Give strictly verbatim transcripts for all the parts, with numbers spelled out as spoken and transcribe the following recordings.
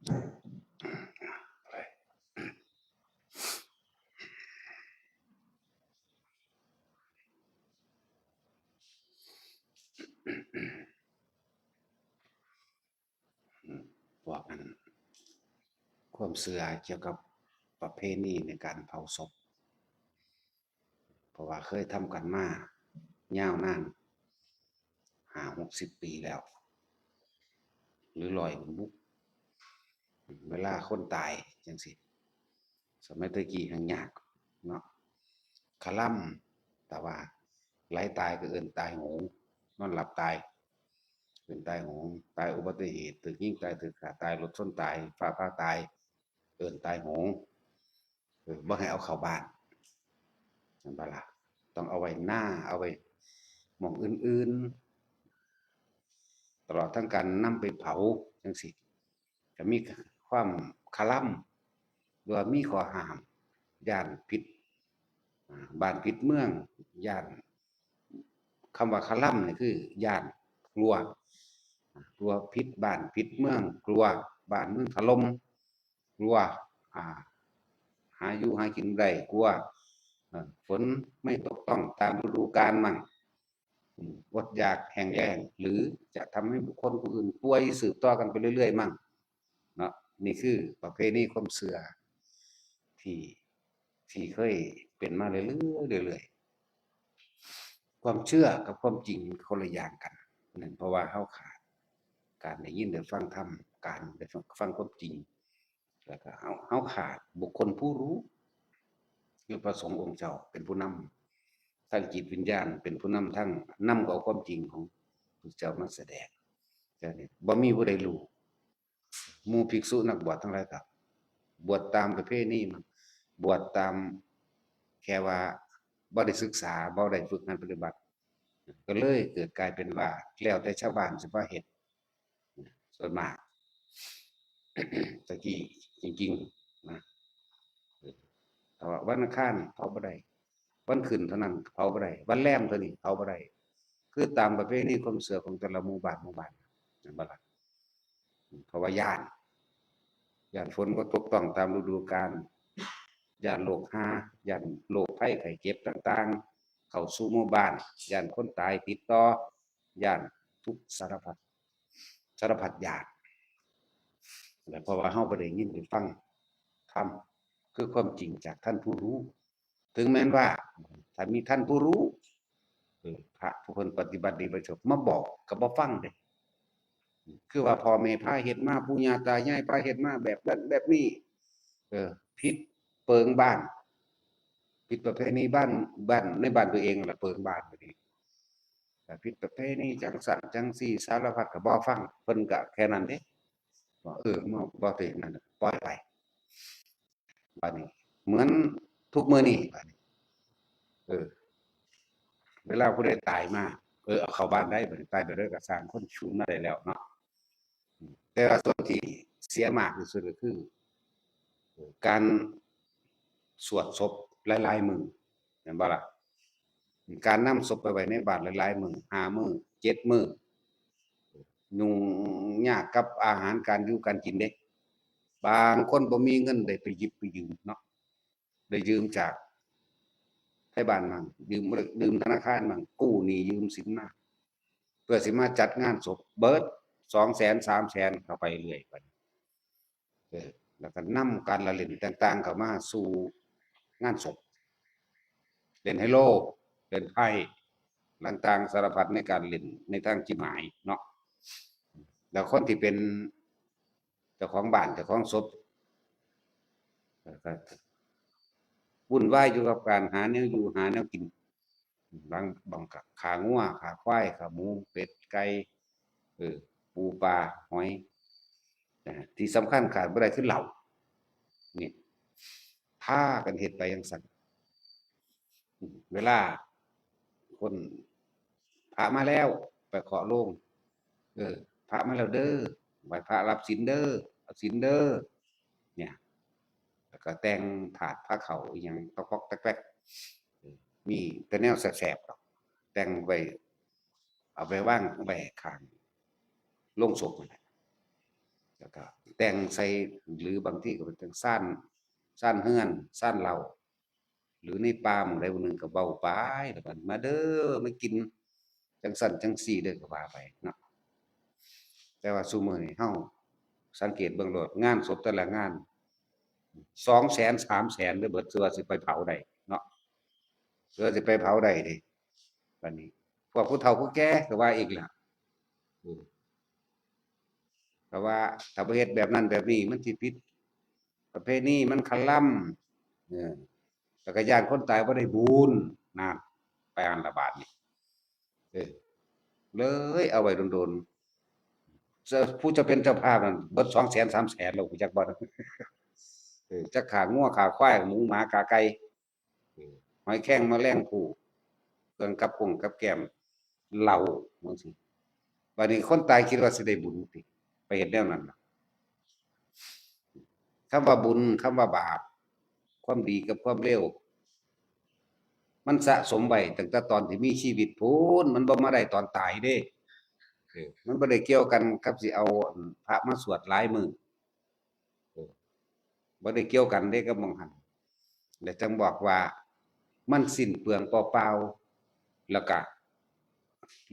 พวกนั้น ความเชื่อเกี่ยวกับประเพณีในการเผาศพ เพราะว่าเคยทำกันมายาวนาน ห้าหกสิบปีแล้ว หรือร้อยบุก เวลาคนตายจังซี่ สมัยแตะกี้แฮ่งยากเนาะ คาร่ำ แต่ว่าไหลตายก็เอิ้นตายโหง นอนหลับตาย เอิ้นตายโหง ตายอุบัติเหตุ ถูกยิงตาย ถูกฆ่าตาย รถชนตาย ฟ้าผ่าตาย เอิ้นตายโหง เออ บ่ให้เอาเข้าบ้าน แม่นบ่ล่ะ ต้องเอาไว้นา เอาไว้หม่องอื่นๆ ตลอดทั้งการนำไปเผาจังซี่ ก็มีความคาร่ำ หรือว่ามีข้อห้าม ย้านผิด อ่า บ้านผิดเมือง ย้าน คำว่าคาร่ำนี่คือย้าน กลัว กลัวผิดบ้านผิดเมือง กลัวบ้านเมืองถล่ม กลัว อ่า หาอยู่หากินบ่ได้ กลัว เอ่อ ฝนไม่ตกต้องตามฤดูกาลมั่ง อืม อดอยากแห้งแล้ง หรือจะทำให้บุคคลผู้อื่นป่วยสืบต่อกันไปเรื่อยๆ มั่ง เนาะ นี่คือประเพณีความเชื่อที่ ที่เคยเป็นมาเรื่อยๆ เรื่อยๆ ความเชื่อกับความจริงคนละอย่างกัน นั่นเพราะว่าเฮาขาดการได้ยินได้ฟังธรรม การได้ฟังความจริง แล้วก็เฮา เฮาขาดบุคคลผู้รู้ คือพระสงฆ์องค์เจ้าเป็นผู้นำทางจิตวิญญาณ เป็นผู้นำทาง นำเอาความจริงของพระเจ้ามาแสดง เจ้านี่บ่มีผู้ใดรู้ หมู่ภิกษุนักบวชทั้งหลายก็บวชตามประเพณีมัน บวชตามแค่ว่าบ่ได้ศึกษา บ่ได้ฝึกหัดปฏิบัติ ก็เลยเกิดกลายเป็นว่าแล้วแต่ชาวบ้านสิมาเฮ็ด ส่วนมาก ตะกี้จริงๆ นะ เออ แต่ว่าวันอังคารเผาบ่ได้ วันขึ้นเท่านั้นเผาบ่ได้ วันแรมเท่านี้เผาบ่ได้ คือตามประเพณีความเชื่อของแต่ละหมู่บ้าน หมู่บ้าน แม่นบ่ล่ะ เพราะว่าย้าน ย้านฝนบ่ตกต้องตามฤดูกาล ย้านโรคฮา ย้านโรคภัยไข้เจ็บต่างๆ เข้าสู่หมู่บ้าน ย้านคนตายติดต่อ ย้านทุกสารพัด สารพัดย้าน และเพราะว่าเฮาบ่ได้ยินได้ฟังธรรม คือความจริงจากท่านผู้รู้ ถึงแม้นว่าถ้ามีท่านผู้รู้ เออ พระผู้เพิ่นปฏิบัติดีประสบมาบอกก็บ่ฟังเด้ คือว่าพ่อแม่พาเฮ็ดมา ปู่ย่าตายายพาเฮ็ดมาแบบนั้นแบบนี้ เออ ผิดเปิงบ้าน ผิดประเพณีบ้าน บ้าน ในบ้านตัวเองนั่นล่ะ เปิงบ้านบัดนี้ แต่ผิดประเพณีจังซั่นจังซี่ สารพัดก็บ่ฟัง เพิ่นก็แค่นั้นเด้ ว่า เออ บ่ บ่เป็นนั่นน่ะ ปล่อยไป บัดนี้ เหมือนทุกมื้อนี้ บัดนี้ เออ เวลาผู้ใดตายมา เออ เอาเข้าบ้านได้ บัดนี้ ตายไปเลยก็สร้างคนชุมมาได้แล้วเนาะ แต่ว่าส่วนที่เสียมากที่สุดก็คือ การสวดศพหลายๆ มื้อ แม่นบ่ล่ะ การนำศพไปไว้ในบ้านหลายๆ มื้อ ห้ามื้อ เจ็ดมื้อ ยุ่งยากกับอาหารการอยู่การกินเด้ บางคนบ่มีเงินได้ไปหยิบไปยืมเนาะ ได้ยืมจากไทบ้านมั่ง ยืม ยืมธนาคารมั่ง กู้หนี้ยืมสินมา เพื่อสิมาจัดงานศพ เบิดสองแสน สามแสน เข้าไปเรื่อยบัดนี้ เออ แล้วก็นำการละเล่นต่างๆ เข้ามาสู่งานศพ เล่นไฮโล เล่นไพ่ ต่างๆ สารพัดในการเล่นในทางจิบหายเนาะ แล้วคนที่เป็นเจ้าของบ้าน เจ้าของศพ เอ่อ ก็วุ่นวายอยู่กับการหาแนวอยู่หาแนวกิน บาง บางก็ฆ่างัว ฆ่าควาย ฆ่าหมู เป็ด ไก่ เออ ปู ปลา หอย นะ ที่สำคัญขาดบ่ได้คือเหล้า นี่ พากันเฮ็ดไปจั่งซั้น อืม เวลาคน พระมาแล้ว ไปเคาะโลง เออ พระมาแล้วเด้อ ไหว้พระรับศีลเด้อ รับศีลเด้อ เนี่ย แล้วก็แต่งถาดพระเข้าอิหยังต๊อกๆ แต๊กๆ เออ มีแต่แนวแซ่บๆ ดอก แต่งไว้ เอาไปวางไว้ข้างโลงศพนั่นแหละ แล้วก็แต่งใส่ หรือบางทีก็เป็นจั่งซาน ซานเฮือน ซานเหล้า หรือในป่าหม่องใดหม่องหนึ่งก็เว้าไป แล้วบัดมาเด้อ มากินจั่งซั้นจั่งซี้เด้อ ก็ว่าไปเนาะ แต่ว่าซุมื้อนี้เฮาสังเกตเบิ่งโลด งานศพแต่ละงาน สองแสน สามแสน เด้อ เบิด เทื่อสิไปเผาได้เนาะ เทื่อสิไปเผาได้เด้ บัดนี้ พวกผู้เฒ่าผู้แก่ก็ว่าอีกล่ะ อืม ก็ว่าถ้าบ่เฮ็ดแบบนั้นแบบนี้ มันสิผิดประเพณี มันคะลำ เออ แล้วก็ย้านคนตายบ่ได้บุญ นั่น ไปอันละบาดนี่ เออ เลยเอาไว้โดนๆ เจ้า ผู้จะเป็นเจ้าภาพนั่น เบิด สองแสน สามแสน แล้ว รู้จักบ่ เออ จักฆ่างัวฆ่าควาย หมูหมากาไก่ เออ หอยแครงแมลงภู่ เครื่องกับกงกับแกล้ม เหล้า จั่งซี้ บัดนี้คนตายคิดว่าสิได้บุญติ ไปเฮ็ดแนวนั้นน่ะ คำว่าบุญ คำว่าบาป ความดีกับความเลว มันสะสมไว้ตั้งแต่ตอนที่มีชีวิตพู้น มันบ่มาได้ตอนตายเด้ เออ มันบ่ได้เกี่ยวกันกับสิเอาพระมาสวดหลายมื้อ เออ บ่ได้เกี่ยวกันเด้กับหม่องหั่น และจั่งบอกว่ามันสิ้นเปลืองเปล่าๆ แล้วก็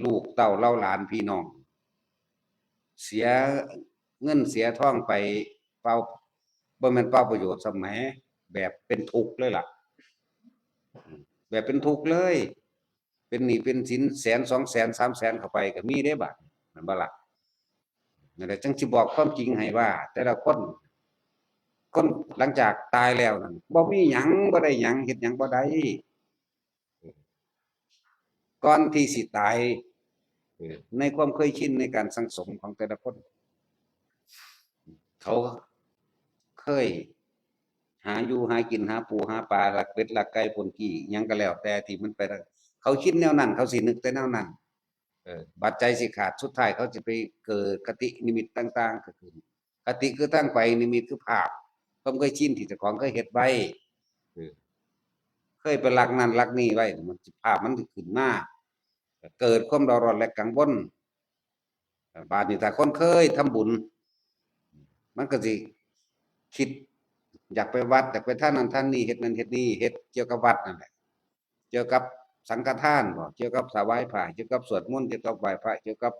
ลูกเต้าเหล่าหลานพี่น้อง เสียเงินเสียทองไปเปล่า บ่แม่นเปล่าประโยชน์ซ้ำแหม แบบเป็นทุกข์เลยล่ะ แบบเป็นทุกข์เลย เป็นหนี้เป็นสินแสน สองแสน สามแสน เข้าไปก็มีเด้บาดนี้ แม่นบ่ล่ะ นั่นแหละ จั่งสิบอกความจริงให้ว่า แต่ละคน คนหลังจากตายแล้วนั่น บ่มีหยัง บ่ได้หยัง เฮ็ดหยังบ่ได้ ก่อนที่สิตาย เออ ในความเคยชินในการสั่งสมของแต่ละคน เขาเคยหาอยู่หากิน หาปูหาปลา ลักเป็ดลักไก่ ป้นจี้ หยังก็แล้วแต่ที่มันไปได้ เขาคิดแนวนั้น เขาสินึกแต่แนวนั้น เออ บัดใจสิขาด สุดท้ายเขาสิไปเกิดคตินิมิตต่างๆ ก็คือ คติคือทางไป นิมิตคือภาพ ความเคยชินที่เจ้าของเคยเฮ็ดไว้ เออ เคยไปลักนั่นลักนี่ไว้ มันสิ ภาพมันสิขึ้นมา เกิดความเร่าร้อนและกังวล บาดนี้ถ้าคนเคยทำบุญ มันก็สิคิดอยากไปวัด อยากไปทานนั่นทานนี่ เฮ็ดนั่นเฮ็ดนี่ เฮ็ดเกี่ยวกับวัดนั่นแหละ เกี่ยวกับสังฆทานบ่ เกี่ยวกับถวายพระ เกี่ยวกับสวดมนต์ เกี่ยวกับไหว้พระ เกี่ยวกับ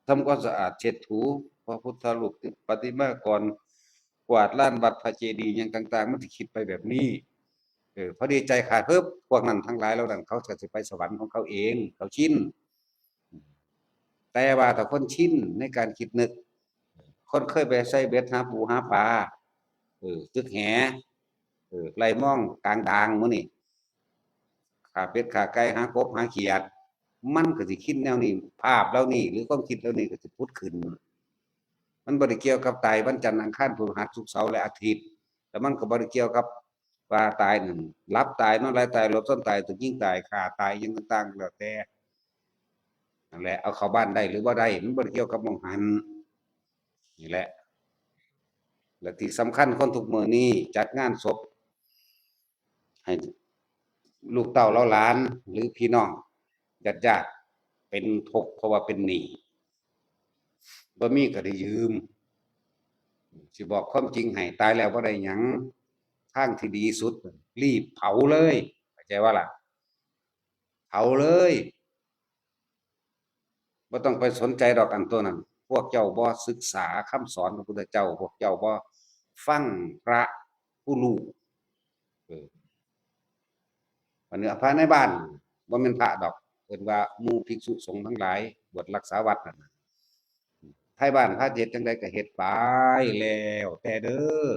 ทำความสะอาดเช็ดถูพระพุทธรูป ประติมากร กวาดลานวัดพระเจดีย์หยังต่างๆ มันสิคิดไปแบบนี้ เออ พอดีใจขาด เฮิบ พวกนั้นทั้งหลายเหล่านั้น เขาก็สิไปสวรรค์ของเขาเอง เขาชิน แต่ว่าถ้าคนชินในการคิดนึก คนเคยไปใส่เบ็ดหาปูหาปลา เออ ตึกแห เออ ไล่มองกลางดางหมู่นี่ ฆ่าเป็ดฆ่าไก่ หากบหาเขียด มันก็สิคิดแนวนี้ ภาพเหล่านี้ หรือความคิดเหล่านี้ก็สิผุดขึ้น มันบ่ได้เกี่ยวกับตายวันจันทร์ อังคาร พฤหัส ศุกร์ เสาร์ และอาทิตย์ แล้วมันก็บ่ได้เกี่ยวกับว่าตายนั่น หลับตาย นอนหลายตาย รถชนตาย ถูกยิงตาย ฆ่าตาย หยังต่างๆ แล้วแต่ นั่นแหละ เอาเข้าบ้านได้หรือบ่ได้ มันบ่ได้เกี่ยวกับหม่องหั้น นี่แหละ และที่สำคัญ คนทุกมื้อนี้จัดงานศพ ให้ลูกเต้าเหล่าหลาน หรือพี่น้องญาติๆ เป็นทุกข์เพราะว่าเป็นหนี้ บ่มีก็ได้ยืม สิบอกความจริงให้ ตายแล้วบ่ได้หยัง ทางที่ดีสุด รีบเผาเลย เข้าใจบ่ล่ะ เผาเลย บ่ต้องไปสนใจดอกอันตัวนั้น พวกเจ้าบ่ศึกษาคำสอนของพระพุทธเจ้า พวกเจ้าบ่ฟังพระผู้รู้ เออ อันนี้พระในบ้าน บ่แม่นพระดอก เอิ้นว่าหมู่ภิกษุสงฆ์ทั้งหลาย บวชรักษาวัดนั่นน่ะ ไทบ้านพาเฮ็ดจั่งใดก็เฮ็ดไป แล้วแต่เด้อ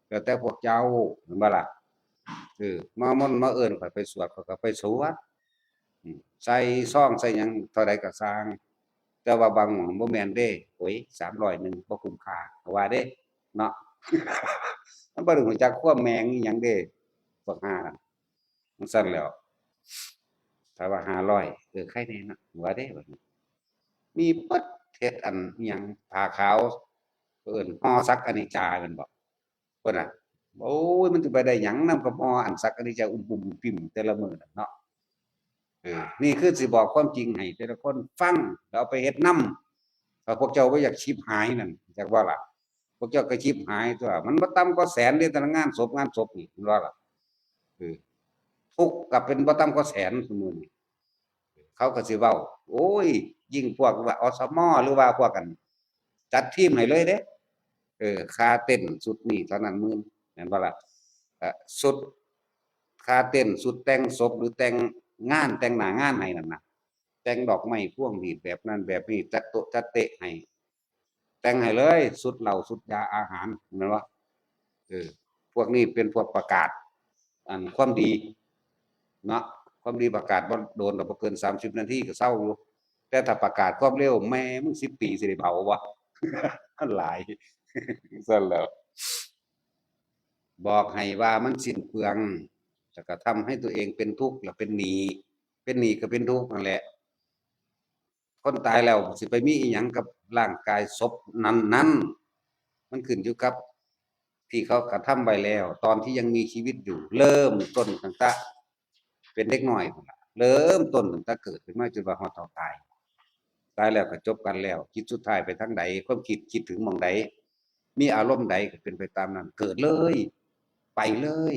แล้วแต่พวกเจ้า แม่นบ่ล่ะ เออ มามนต์มาเอิ้นข้อยไปสวด ข้อยก็ไปสวด อืม ใส่ซองใส่หยังเท่าใดก็ซ่าง แต่ว่าบางหม่องบ่แม่นเด้ โอ้ย สามร้อยหนึ่ง บ่คุ้มค่า ก็ว่าเด้ เนาะ มันบ่ได้รู้จักความแม่งอีหยังเด้ พวกห่านั่น จั่งซั้นแหล้ว ถ้าว่าห้าร้อย เออ ใครแน่เนาะ ว่าเด้ บัดนี้ มีเบิด เฮ็ดอันอิหยัง ผ้าขาว เอิ้นห่อสักอนิจจาแม่นบ่ เพิ่นน่ะ โอ้ย มันสิไปได้หยังนำกับห่ออันสักอนิจจา อุ้มปุ้มอุ้มปิ่มแต่ละมื้อนั่นเนาะ เออ นี่คือสิบอกความจริงให้แต่ละคนฟัง แล้วเอาไปเฮ็ดนำ ถ้าพวกเจ้าบ่อยากชิบหายนั่น จักว่าล่ะ พวกเจ้าก็ชิบหายตัว มันบ่ต่ำกว่าแสนเด้ แต่ละงานศพ งานศพนี่ แม่นบ่ล่ะ เออ ทุกข์ก็เป็นบ่ต่ำกว่าแสนซุมื้อนี้ เขาก็สิเว้า โอ้ย ยิ่งพวกว่า อสม หรือว่าพวกกัน จัดทีมให้เลยเด้ เออ ค่าเต้นชุดนี้เท่านั้นหมื่น แม่นบ่ล่ะ เอ่อ ชุด ค่าเต้น ชุดแต่งศพ หรือแต่งงาน แต่งหน้างานให้นั่นน่ะ แต่งดอกไม้พวงหรีดแบบนั้นแบบนี้ จัดโต๊ะจัดเต๊ะให้ แต่งให้เลย ชุดเหล้า ชุดยา อาหาร แม่นบ่ เออ พวกนี้เป็นพวกประกาศ อันความดี เนาะ ความดีประกาศบ่โดนดอก บ่เกินสามสิบนาทีก็เซาอยู่ แต่ถ้าประกาศความเร็ว แม่มึงสิบปีสิได้เบาบ่ มันหลาย ซั่นแหล้ว บอกให้ว่ามันสิ้นเปลือง แล้วก็ทำให้ตัวเองเป็นทุกข์ และเป็นหนี้ เป็นหนี้ก็เป็นทุกข์นั่นแหละ คนตายแล้วสิไปมีอิหยังกับร่างกายศพนั้นๆ มันขึ้นอยู่กับที่เขากระทำไว้แล้ว ตอนที่ยังมีชีวิตอยู่ เริ่มต้นตั้งแต่เป็นเด็กน้อยพู้นล่ะ เริ่มต้นตั้งแต่เกิดขึ้นมาจนว่าฮอดเฒ่าตาย ตายแล้วก็จบกันแล้ว จิตสุดท้ายไปทางใด ความคิดคิดถึงหม่องใด มีอารมณ์ใดก็เป็นไปตามนั้น เกิดเลย ไปเลย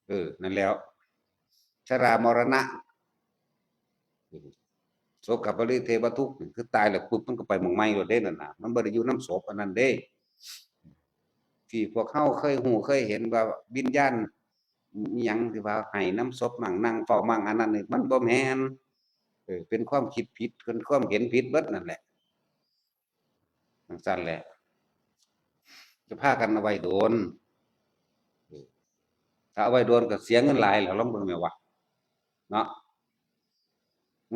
เออ นั่นแหล้ว ชรามรณะ โสกปริเทวทุกข์นี่คือตายแล้วปุ๊บมันก็ไปหม่องใหม่โลดเด้นั่นน่ะ มันบ่ได้อยู่นำศพอันนั้นเด้ ที่พวกเฮาเคยฮู้เคยเห็นว่าวิญญาณอิหยังที่ว่าให้นำศพมั่ง นั่งเฝ้ามั่ง อันนั้นนี่มันบ่แม่น เออ เป็นความคิดผิด เป็นความเห็นผิดเบิดนั่นแหละ จั่งซั้นแหละ จะพากันเอาไว้โดน ถ้าเอาไว้โดนก็เสียเงินหลายแหล้ว ลองเบิ่งแหมวะ เนาะ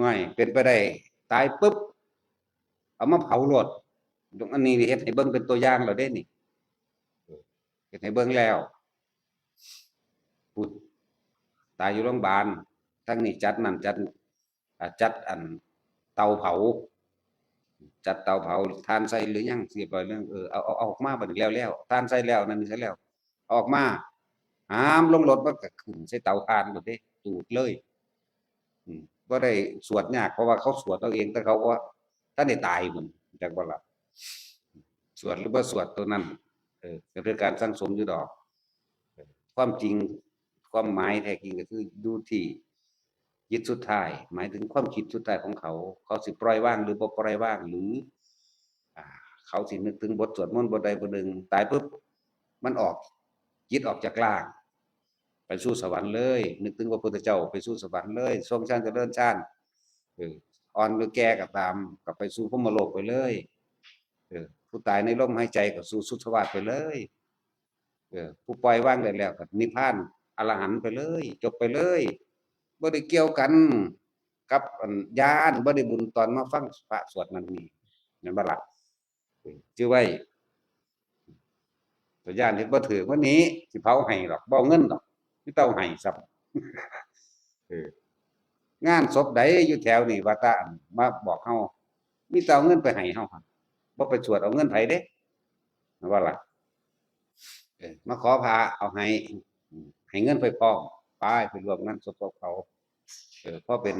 ง่าย เป็นไปได้ ตายปุ๊บ เอามาเผาโลด อันนี้เฮ็ดให้เบิ่งเป็นตัวอย่างแล้วเด้นี่ เฮ็ดให้เบิ่งแล้ว พุ้น ตายอยู่โรงบาล ทางนี้จัดนั่นจัด อ่า จัดอันเตาเผา จัดเตาเผา ถ่านใส่หรือยัง เรียบร้อยแล้ว เออ เอา เอา เอาออกมาบัดนี้ แล้ว แล้ว ถ่านใส่แล้ว นั่นใส่แล้ว เอาออกมา หามลงรถ มันก็ขึ้นใส่เตาถ่านโลดเด้ จูดเลย อืม บ่ได้สวดยาก เพราะว่าเขาสวดเอาเอง แต่เขาก็ทันได้ตายพุ้น จักบ่ล่ะ สวดหรือบ่สวดตัวนั้น เออ ก็เป็นการสั่งสมอยู่ดอก ความจริง ความหมายแท้จริงก็คืออยู่ที่จิตสุดท้าย หมายถึงความคิดสุดท้ายของเขา เขาสิปล่อยวางหรือบ่ปล่อยวาง หรือ อ่า เขาสินึกถึงบทสวดมนต์บทใดบทหนึ่ง ตายปุ๊บ มันออก จิตออกจากร่าง ไปสู่สวรรค์เลย นึกถึงพระพุทธเจ้า ไปสู่สวรรค์เลย ทรงฌานเจริญฌาน เออ อ่อนหรือแก่ก็ตาม ก็ไปสู่พรหมโลกไปเลย เออ ผู้ตายในลมหายใจก็สู่สุทธาวาสไปเลย เออ ผู้ปล่อยวางได้แล้วก็นิพพานอรหันต์ไปเลย จบไปเลย บ่ได้เกี่ยวกันกับอันญาณ บ่ได้บุญตอนมาฟังพระสวดนั่นนี่ แม่นบ่ล่ะ เออ จื่อไว้ แต่ย้านเฮ็ดบ่ถืก วันนี้สิเผาให้ดอก บ่เอาเงินดอก มีแต่เอาให้ซ้ำ เออ งานศพใดอยู่แถวนี้ ว่าแต่อันมาบอกเฮา มีแต่เอาเงินไปให้เฮาหั่น บ่ไปสวดเอาเงินไผเด้ ว่าล่ะ เออ มาขอพระเอาให้ ให้เงินไปพร้อม ไป ไปร่วมงานศพกับเขา เออ เพราะเป็น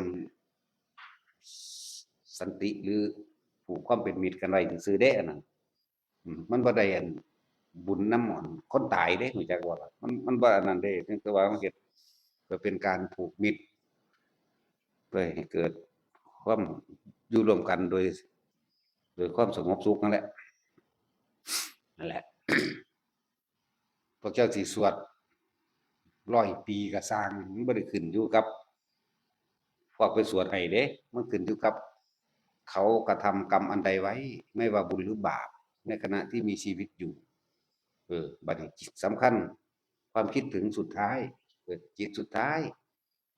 สันติหรือผูกความเป็นมิตรกันไว้ซื่อๆเด้ อันนั้น อืม มันบ่ได้อันบุญนำอันคนตายเด้ รู้จักบ่ล่ะ มัน มันบ่อันนั้นเด้ เพียงแต่ว่ามันเฮ็ดเพื่อเป็นการผูกมิตร เพื่อให้เกิดความอยู่ร่วมกันโดย โดยความสงบสุขนั่นแหละ นั่นแหละ พวกเจ้าสิสวดร้อยปีก็ซ่าง มันบ่ได้ขึ้นอยู่กับพวกไปสวดให้เด้ มันขึ้นอยู่กับเขากระทำกรรมอันใดไว้ ไม่ว่าบุญหรือบาป ในขณะที่มีชีวิตอยู่ เออ บัดนี้สำคัญ ความคิดถึงสุดท้าย เออ จิตสุดท้าย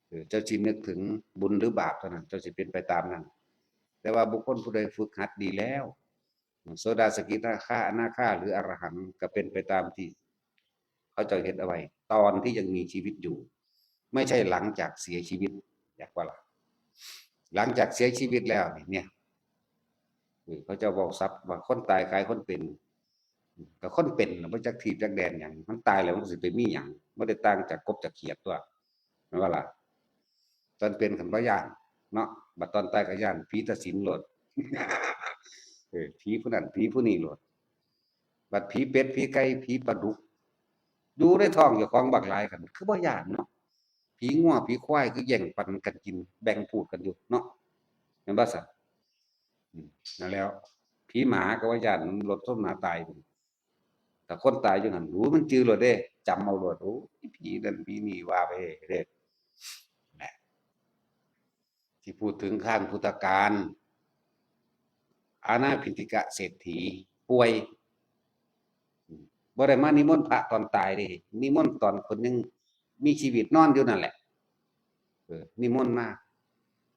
เออ เจ้าสินึกถึงบุญหรือบาปเท่านั้น เจ้าสิเป็นไปตามนั้น แต่ว่าบุคคลผู้ใดฝึกหัดดีแล้ว โสดา สกิทาคา อนาคา หรืออรหันต์ ก็เป็นไปตามที่เขาเจ้าเฮ็ดเอาไว้ ตอนที่ยังมีชีวิตอยู่ ไม่ใช่หลังจากเสียชีวิต อยากว่าล่ะ หลังจากเสียชีวิตแล้วนี่ เนี่ย เออ เขาเจ้าเว้าศัพท์ว่าคนตายคล้ายคนเป็น ก็คนเป็นน่ะบ่จักที่จักแดนหยัง มันตายแล้วมันก็สิไปมีหยัง บ่ได้ต่างจากกบจากเขียดตัว แม่นบ่ล่ะ ตอนเป็นคันบ่ย้านเนาะ บัดตอนตายก็ย้านผีตัดสินโลด เออ ผีผู้นั้น ผีผู้นี้โลด บัดผีเป็ด ผีไก่ ผีปลาดุก อยู่ในท้องเจ้าของบักหลายกัน คือบ่ย้านเนาะ ผีงัว ผีควาย คือแย่งปันกันกิน แบ่งพูดกันอยู่เนาะ แม่นบ่ซะ? อืม นั่นแหล้ว ผีหมาก็ว่าย้าน มันรถชนหมาตาย แต่คนตายอยู่หั่น โอ้ มันจื่อโลดเด้ จำเอาโลด โอ้ ผีนั่นผีนี่ว่าไปเด้ แหละ ที่พูดถึงครั้งพุทธกาล อานาปิณฑิกะเศรษฐีป่วย อืม บ่ได้มานิมนต์พระตอนตายเด้ นิมนต์ตอนเพิ่นยังมีชีวิตนอนอยู่นั่นแหละ เออ นิมนต์มา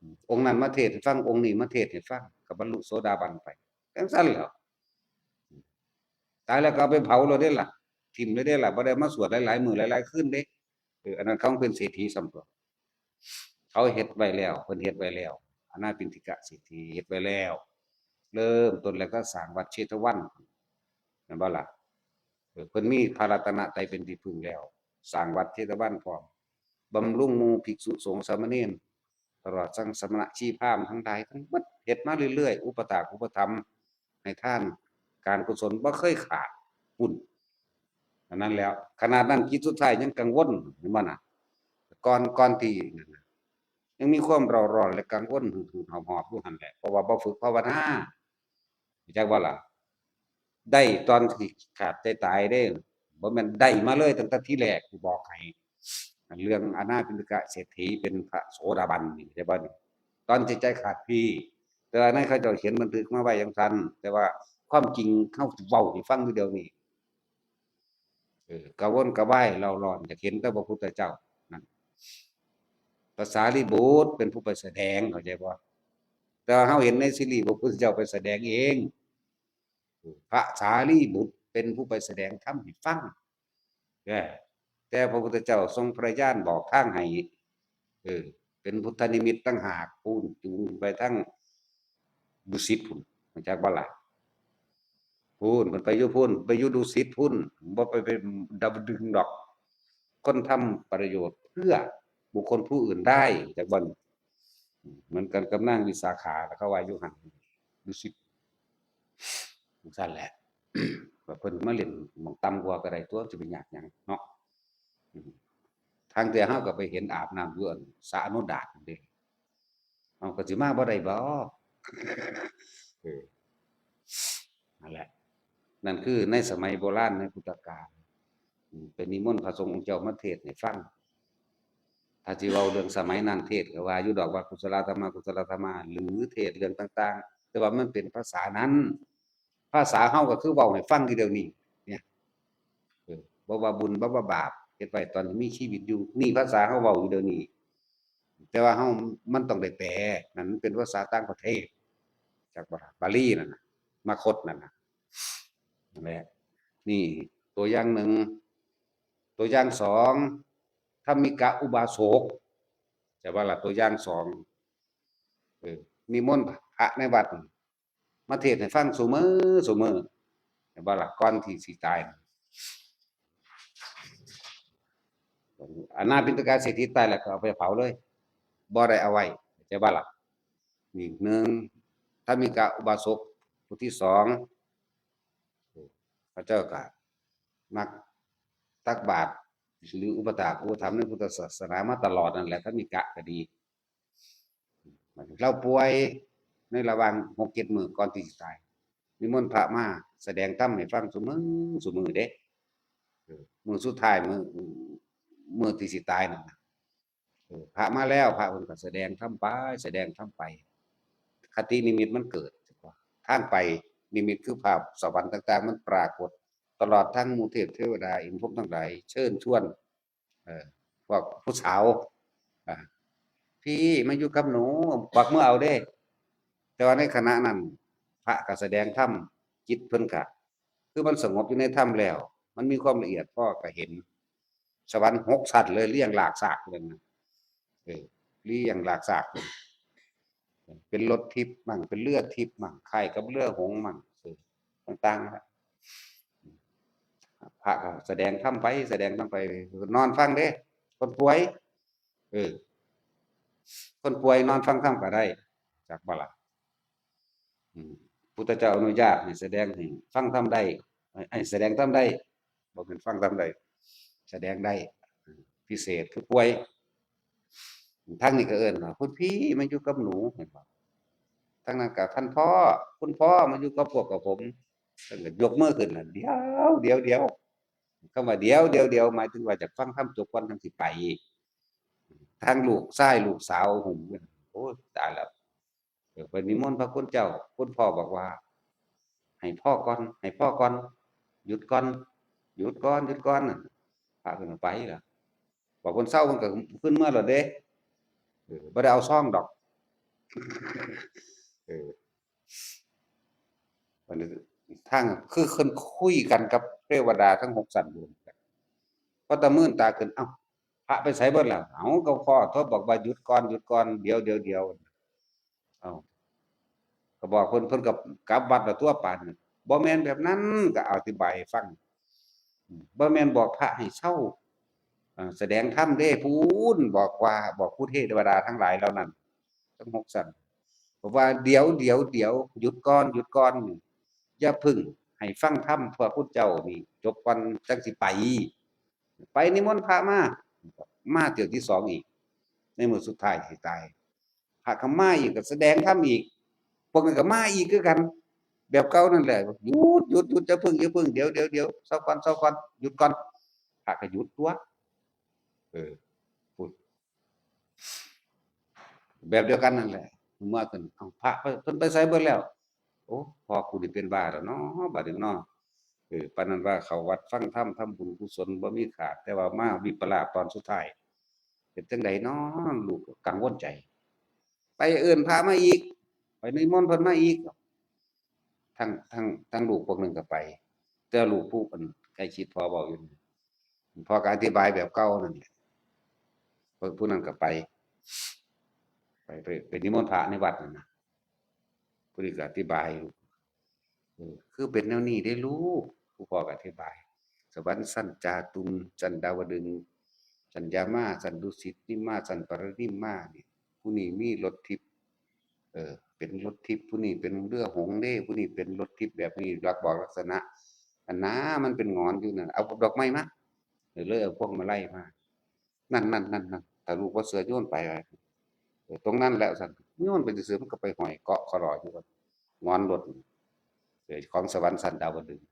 อืม องค์นั้นมาเทศน์ให้ฟัง องค์นี้มาเทศน์ให้ฟัง ก็บรรลุโสดาบันไป จั่งซั้นแหล้ว ตายแล้วก็เอาไปเผาโลดเด้ล่ะ ถิ้มโลดเด้ล่ะ บ่ได้มาสวดหลายๆมื้อหลายๆคืนเด้ เออ อันนั้นเขาเป็นเศรษฐีส่ำตั๊ว เขาเฮ็ดไว้แล้ว เพิ่นเฮ็ดไว้แล้ว อานาปิณฑิกะเศรษฐีเฮ็ดไว้แล้ว เริ่มต้นแล้วก็สร้างวัดเชตวัน แม่นบ่ล่ะ? เออ เพิ่นมีพระรัตนตรัยเป็นที่พึ่งแล้ว สร้างวัดเชตวันพร้อม บำรุงหมู่ภิกษุสงฆ์สามเณร ตลอดทั้งสมณะชีพราหมณ์ทั้งหลายทั้งเบิด เฮ็ดมาเรื่อยๆ อุปถากอุปถัมภ์ ให้ทาน การกุศลบ่เคยขาด ปุ้น อันนั้นแล้ว ขนาดนั้นจิตสุดท้ายยังกังวล เห็นบ่น่ะ? ก่อน ก่อนที่นั่นน่ะ ยังมีความเร่าร้อนและกังวลหืดๆหอบๆอยู่หั่นแหละ เพราะว่าบ่ฝึกภาวนา รู้จักบ่ล่ะ? ได้ตอนที่ขาดใจตายเด้ บ่แม่นได้มาเลยตั้งแต่ทีแรก กูบอกให้ อันเรื่องอานาปิณฑิกะเศรษฐีเป็นพระโสดาบันนี่ เข้าใจบ่นี่? ตอนจิตใจขาดพี้ แต่ว่าในเขาเจ้าเขียนบันทึกมาไว้จั่งซั้น แต่ว่าความจริงเฮาสิเว้าให้ฟังอยู่เดี๋ยวนี้ เออ กระวนกระวายเร่าร้อน อยากเห็นแต่พระพุทธเจ้า นั่น พระสารีบุตรเป็นผู้ไปแสดง เข้าใจบ่? แต่ว่าเฮาเห็นในซีรีส์ พระพุทธเจ้าไปแสดงเอง พระสารีบุตรเป็นผู้ไปแสดงธรรมให้ฟัง เออ แต่พระพุทธเจ้าทรงพระญาณบอกทางให้ เออ เป็นพุทธนิมิตต่างหาก พู้น จูงไปทางดุสิตพู้น รู้จักบ่ล่ะ? พู้น มันไปอยู่พู้น ไปอยู่ดุสิตพู้น บ่ไป ไปดาวดึงส์ดอก คนทำประโยชน์เพื่อบุคคลผู้อื่นได้ จักบ่ เหมือนกันกับนางวิสาขา แล้วเขาว่าอยู่หั่น ดุสิต จั่งซั้นแหละ ว่าเพิ่นมาเล่นหม่องต่ำกว่าก็ได้ตั๊ว สิไปยากหยังเนาะ อืม ทางเทื่อเฮาก็ไปเห็นอาบน้ำอยู่อันสระอโนดาตนั่นเด้ เฮาก็สิมาบ่ได้บ่ เออ นั่นแหละ นั่นคือในสมัยโบราณในพุทธกาล อืม ไปนิมนต์พระสงฆ์องค์เจ้ามาเทศน์ให้ฟัง ถ้าสิเว้าเรื่องสมัยนั้นเทศน์ก็ว่าอยู่ดอกว่ากุศลธรรมะ กุศลธรรมะ หรือเทศน์เรื่องต่างๆ แต่ว่ามันเป็นภาษานั้น ภาษาเฮาก็คือเว้าให้ฟังอยู่เดี๋ยวนี้ เนี่ย เออ บ่ว่าบุญ บ่ว่าบาป เฮ็ดไว้ตอนที่มีชีวิตอยู่ นี่ภาษาเฮาเว้าอยู่เดี๋ยวนี้ แต่ว่าเฮา มันต้องได้แปล นั่นมันเป็นภาษาต่างประเทศ จากบาลีนั่นน่ะ มาคตนั่นน่ะ นั่นแหละ นี่ตัวอย่างหนึ่ง ตัวอย่างสอง ธรรมิกะอุบาสก จะว่าล่ะ ตัวอย่างสอง เออ นิมนต์พระในวัด มาเทศน์ให้ฟังซุมื้อซุมื้อ เห็นบ่ล่ะ ก่อนที่สิตาย อานาปิณฑกะเศรษฐีตายแล้วก็เอาไปเผาเลย บ่ได้เอาไว้ เข้าใจบ่ล่ะ? นี่หนึ่ง ธรรมิกะอุบาสก ผู้ที่สอง เขาเจ้าก็มักตักบาตร หรืออุปถากอุปถัมภ์ในพุทธศาสนามาตลอดนั่นแหละ ธรรมิกะก็ดี ลาวป่วยในระหว่างหกเจ็ดมื้อก่อนที่สิตาย นิมนต์พระมาแสดงธรรมให้ฟังซุมื้อซุมื้อเด้ เออ มื้อสุดท้าย มื้อ มื้อที่สิตายนั่นน่ะ เออ พระมาแล้ว พระเพิ่นก็แสดงธรรมไป แสดงธรรมไป คตินิมิตมันเกิด ทางไปนิมิตคือภาพสวรรค์ต่างๆ มันปรากฏ ตลอดทั้งหมู่เทพเทวดา อินทร์พรหมทั้งหลาย เชิญชวน เออ พวกผู้สาว อ่า พี่มาอยู่กับหนู กวักมือเอาเด้ แต่ว่าในขณะนั้น พระก็แสดงธรรม จิตเพิ่นก็ คือมันสงบอยู่ในธรรมแล้ว มันมีความละเอียดพอก็เห็น สวรรค์หกชั้นเลย เรียงรากซากเลยนะ เออ เรียงรากซากเลย เป็นรถทิพย์มั่ง เป็นเรือทิพย์มั่ง คล้ายกับเรือหงส์มั่ง เออ ต่างๆนะ พระก็แสดงธรรมไป แสดงธรรมไป นอนฟังเด้ คนป่วย เออ คนป่วยนอนฟังธรรมก็ได้ จักบ่ล่ะ อืม พุทธเจ้าอนุญาตให้แสดงให้ฟังธรรมได้ ให้แสดงธรรมได้ บ่แม่นฟังธรรมได้ แสดงได้ พิเศษคือป่วย ทางนี้ก็เอิ้นว่า "คุณพี่มาอยู่กับหนู" เห็นบ่ ทางนั้นก็ "ท่านพ่อ คุณพ่อมาอยู่กับพวกกับผม" เพิ่นก็ยกมือขึ้นน่ะ "เดี๋ยว เดี๋ยว เดี๋ยว" คำว่า "เดี๋ยว เดี๋ยว เดี๋ยว" หมายถึงว่าอยากฟังธรรมจบก่อนจั่งสิไป ทางลูกชายลูกสาว โอ้โห โอ้ย ตายแล้ว เออ ไปนิมนต์พระคุณเจ้า คุณพ่อบอกว่า "ให้พ่อก่อน ให้พ่อก่อน หยุดก่อน หยุดก่อน หยุดก่อน" นั่น พระเพิ่นก็ไปแล้ว บอกเพิ่นเซา เพิ่นก็ขึ้นเมือแล้วเด้ เออ บ่ได้เอาซองดอก เออ บัดนี้ทาง คือเพิ่นคุยกันกับเทวดาทั้งหกชั้นบนกัน พอตะมื่นตาขึ้น "เอ้า พระไปไสเบิดแล้ว" "เอ้า ก็พ่อโทรบอกว่าหยุดก่อน หยุดก่อน เดี๋ยว เดี๋ยว เดี๋ยว" เอ้า ก็บอกเพิ่น เพิ่นก็กลับวัดแล้วตั๊ว ป่านนั้น "บ่แม่นแบบนั้น" ก็อธิบายให้ฟัง "บ่แม่นบอกพระให้เซา เอ่อ แสดงธรรมเด้ พู้นบอกว่า บอกผู้เทวดาทั้งหลายเหล่านั้น ทั้งหกชั้น บอกว่า เดี๋ยว เดี๋ยว เดี๋ยว หยุดก่อน หยุดก่อน อย่าพึ่ง ให้ฟังธรรมพระพุทธเจ้านี่จบก่อนจั่งสิไป ไปนิมนต์พระมา มาเทื่อที่สองอีก ในมื้อสุดท้ายสิตาย พระก็มาอีก ก็แสดงธรรมอีก พวกนั้นก็มาอีกคือกัน แบบเก่านั่นแหละ "หยุด หยุด หยุด อย่าพึ่ง อย่าพึ่ง เดี๋ยว เดี๋ยว เดี๋ยว เซาก่อน เซาก่อน หยุดก่อน" พระก็หยุดตั๊ว เออ พูด แบบเดียวกันนั่นแหละ เมื่อขึ้น "เอ้า พระเพิ่น เพิ่นไปไสเบิดแล้ว" "โอ้ พ่อกูนี่เป็นบ้าแล้วเนาะ บัดนี้เนาะ เออ ปานนั้นว่าเข้าวัดฟังธรรม ทำบุญกุศลบ่มีขาด แต่ว่ามาวิปลาสตอนสุดท้าย เป็นจั่งใดเนาะ" ลูกก็กังวลใจ ไปเอิ้นพระมาอีก ไปนิมนต์เพิ่นมาอีก ทั้ง ทั้ง ทั้งลูกพวกหนึ่งก็ไป แต่ลูกผู้เพิ่นใกล้ชิดพ่อเว้าอยู่นี่ พ่อก็อธิบายแบบเก่านั่นแหละ เพิ่นผู้นั้นก็ไป ไป ไป ไปนิมนต์พระในวัดนั่นนะ ผู้นี้ก็อธิบาย เออ คือเป็นแนวนี้เด้ลูก ผู้พ่อก็อธิบาย สวรรค์ชั้นจาตุม ชั้นดาวดึงส์ ชั้นยามา ชั้นดุสิต นิมมา ชั้นปรนิมมานี่ ผู้นี้มีรถทิพย์ เออ เป็นรถทิพย์ ผู้นี้เป็นเรือหงส์เด้ ผู้นี้เป็นรถทิพย์แบบนี้ ลักบอกลักษณะ อันน้ามันเป็นหงอนอยู่นั่น เอาดอกไม้มา เออ เลยเอาพวงมาลัยมา นั่น นั่น นั่น นั่น ถ้าลูกบ่เชื่อโยนไป เออ ตรงนั้นแหละ ซั่น โยนไปซื่อๆ มันก็ไปห้อยเกาะคอรออยู่ว่าหงอนรถ เออ ของสวรรค์ชั้นดาวดึงส์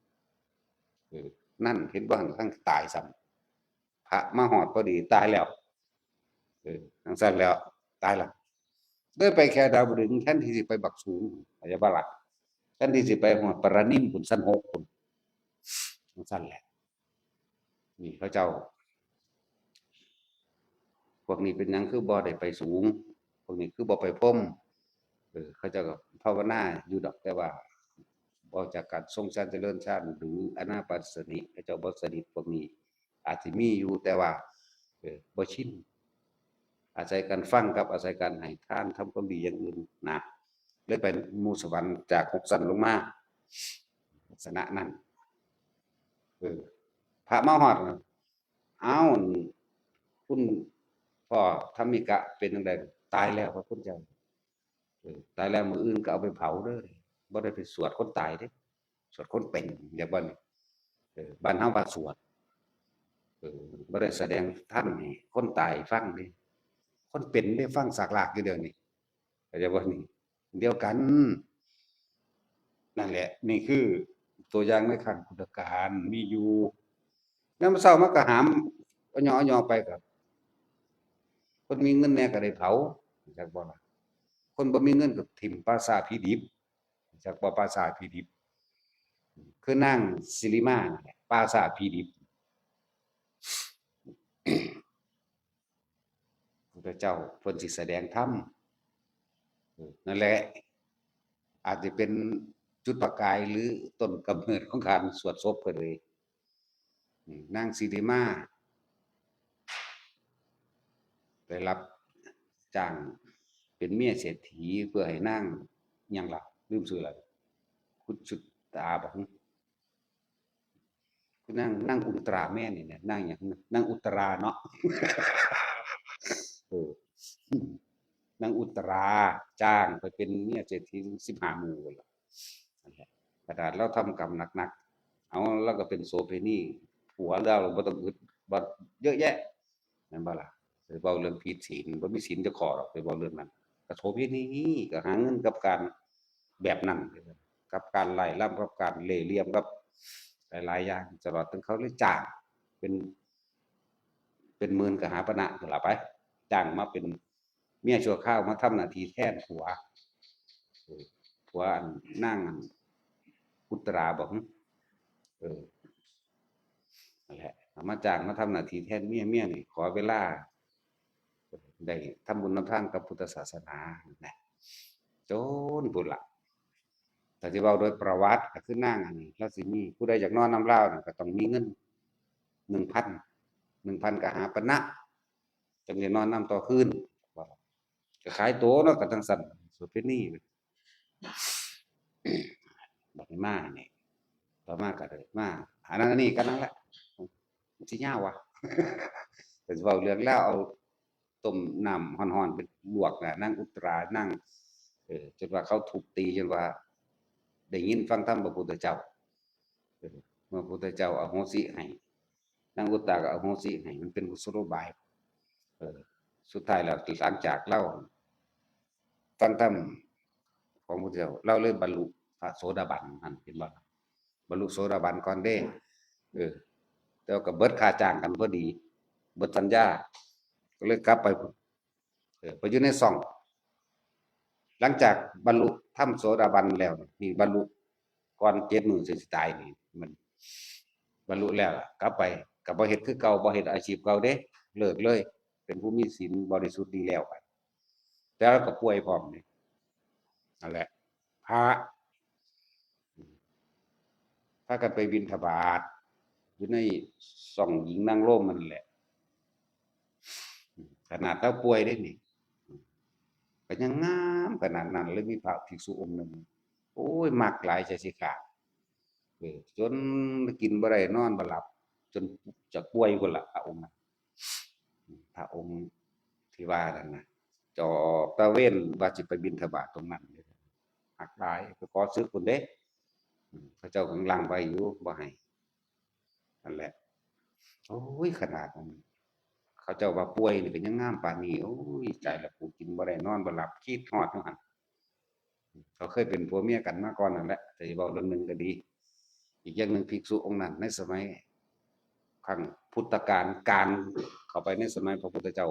เออ นั่น เห็นบ่ หั่นทั้งตายซ้ำ พระมาฮอดพอดี ตายแล้ว เออ จั่งซั้นแล้ว ตายแล้ว เลยไปแค่ดาวดึงส์ แทนที่สิไปบักสูง เข้าใจบ่ล่ะ แทนที่สิไปฮอดปรนิมพุ้น ชั้นหกพุ้น จั่งซั้นแหละ นี่เขาเจ้า พวกนี้เป็นหยังคือบ่ได้ไปสูง พวกนี้คือบ่ไปพรหม เออ เขาเจ้าก็ภาวนาอยู่ดอก แต่ว่าบ่จากการทรงฌานเจริญฌานหรืออานาปานสติ เขาเจ้าบ่สนิท พวกนี้อาจสิมีอยู่ แต่ว่า เออ บ่ชิน อาศัยการฟังกับอาศัยการให้ทาน ทำความดีอย่างอื่นนะ เลยไปหมู่สวรรค์จากหกชั้นลงมา ลักษณะนั้น เออ พระมาฮอดน่ะ "อ้าว คุณพ่อธรรมิกะเป็นจั่งใด" "ตายแล้วพระคุณเจ้า" "เออ ตายแล้วมื้ออื่นก็เอาไปเผาเด้อ บ่ได้ไปสวดคนตายเด้ สวดคนเป็น" เดี๋ยวบัดนี้ เออ บ้านเฮาว่าสวด เออ บ่ได้แสดงธรรมให้คนตายฟังเด้ คนเป็นได้ฟังสากลากอยู่เดี๋ยวนี้ เข้าใจบ่นี่ เดียวกัน นั่นแหละ นี่คือตัวอย่างในครั้งพุทธกาลมีอยู่ ยามมื้อเช้ามาก็หาม เอาหยอเอาหยอไปก็ คนมีเงินแหน่ก็ได้เผา จักบ่ล่ะ คนบ่มีเงินก็ถิ่มป่าช้าผีดิบ จักบ่ป่าช้าผีดิบ คือนางสิริมานั่นแหละ ป่าช้าผีดิบ พุทธเจ้าเพิ่นสิแสดงธรรม เออ นั่นแหละ อาจจะเป็นจุดประกายหรือต้นกำเนิดของการสวดศพก็เลย อืม นางสิริมา ได้รับจ้างเป็นเมียเศรษฐีเพื่อให้นาง หยังล่ะ ลืมชื่อแล้ว คุณสุตาบ่ คือนาง นางอุตราแม่นี่นะ นางหยัง นางอุตราเนาะ เออ นางอุตราจ้างไปเป็นเมียเศรษฐีสิบห้าหมู่พุ้นล่ะ แต่เราทำกรรมหนักๆ เอา เราก็เป็นโสเภณี ผัวเราบ่ต้องอึด บ่เยอะแยะ แม่นบ่ล่ะ ไปเว้าเรื่องผิดศีล บ่มีศีลจักข้อดอก ไปเว้าเรื่องนั้น ก็โสเภณี ก็หาเงินกับการแบบนั้น กับการไล่ลำ กับการเล่ห์เหลี่ยม กับหลายๆ อย่าง ตลอดถึงเขาเลยจ้าง เป็น เป็นหมื่นกหาปณะพุ้นล่ะไป จ้างมาเป็นเมียชั่วคราว มาทำหน้าที่แทนผัว เออ ผัวอันนางอันอุตราบ่ เออ นั่นแหละ เอามาจ้างมาทำหน้าที่แทนเมีย เมียนี่ขอเวลา ได้ทำบุญทำทานกับพุทธศาสนานะ จนพุ้นล่ะ ถ้าสิเว้าโดยประวัติก็คือนางอันนี้ ลาวสิมี ผู้ใดอยากนอนนำลาวน่ะ ก็ต้องมีเงิน หนึ่งพัน หนึ่งพันกหาปณะ จั่งได้นอนนำต่อคืน ว่า ก็ขายตั๋วเนาะ ก็จั่งซั้น โสเภณี บัดนี้มานี่ ต่อมาก็ได้มา อันนั้นอันนี้ก็นั่นแหละ มันสิยาววะ ก็สิเว้าเรื่องลาว เอาต้มน้ำร้อนๆ ไปลวกน่ะ นางอุตรา นาง เออ จนว่าเขาทุบตี จนว่าได้ยินฟังธรรมพระพุทธเจ้า เออ พระพุทธเจ้าอโหสิให้ นางอุตตราก็อโหสิให้ มันเป็นกุศโลบาย เออ สุดท้ายแล้ว หลังจากลาวฟังธรรมของพระพุทธเจ้า ลาวเลยบรรลุพระโสดาบันหั่น เห็นบ่ บรรลุโสดาบันก่อนเด้ เออ แต่ว่าก็เบิดค่าจ้างกันพอดี เบิดสัญญา ก็เลยกลับไปพุ้น เออ ไปอยู่ในซ่อง หลังจากบรรลุธรรมโสดาบันแล้วนี่ นี่บรรลุก่อนเจ็ดมื้อสิตายนี่ มันบรรลุแล้วล่ะ กลับไปก็บ่เฮ็ดคือเก่า บ่เฮ็ดอาชีพเก่าเด้ เลิกเลย เป็นผู้มีศีลบริสุทธิ์ดีแล้วไป แต่ว่าก็ป่วยพร้อมนี่ นั่นแหละ พระ พากันไปบิณฑบาต อยู่ในซ่องหญิงนางโรมนั่นแหละ ขนาดลาวป่วยเด้นี่ ก็ยังงามขนาดนั้นเลย มีพระภิกษุองค์หนึ่ง โอ้ย มักหลายใจสิขาด เออ จนกินบ่ได้นอนบ่หลับ จนจะป่วยพุ้นล่ะ พระองค์นั้น พระองค์ที่ว่านั่นน่ะ จะออกตระเวนว่าสิไปบิณฑบาตตรงนั้น มักหลาย ไปขอสึกพุ้นเด้ อืม เขาเจ้าก็ลังไว้อยู่ บ่ให้ นั่นแหละ โอ้ย ขนาดนั้น เขาเจ้าว่าป่วยนี่ก็ยังงามปานนี้ โอ้ย ตายแล้ว กูกินบ่ได้นอนบ่หลับ คิดฮอดอยู่หั่น เขาเคยเป็นผัวเมียกันมาก่อนนั่นแหละ แต่สิเว้าเรื่องหนึ่งก็ดี อีกอย่างหนึ่ง ภิกษุองค์นั้นในสมัยครั้งพุทธกาล การเข้าไปในสมัยพระพุทธเจ้า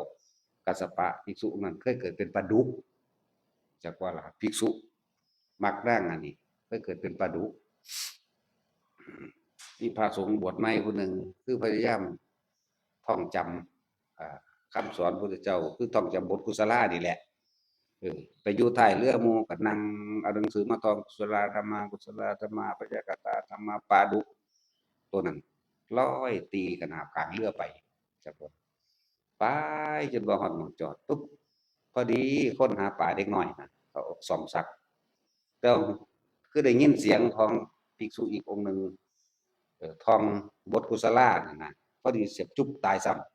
กัสสปะ ภิกษุองค์นั้นเคยเกิดเป็นปลาดุก จักว่าล่ะ ภิกษุมักนางอันนี้ เคยเกิดเป็นปลาดุก มีพระสงฆ์บวชใหม่ผู้หนึ่ง คือพยายามท่องจำ อ่า คำสอนพุทธเจ้า คือท่องจำบทกุศลานี่แหละ เออ ไปอยู่ท้ายเรือหมู่ก็นั่งเอาหนังสือมาท่อง กุศลาธรรมา กุศลาธรรมา อัพยากตาธรรมา ปลาดุกตัวนั้นลอยตีขนาบกลางเรือไป จักว่า ไปจนว่าฮอดหม่องจอดปุ๊บ พอดีคนหาปลาเด็กน้อยนะ เขาซ่อมซัก แล้วคือได้ยินเสียงของภิกษุอีกองค์หนึ่ง เอ่อ ท่องบทกุศลานั่นนะ พอดีเสียบจุ๊บตายซ้ำ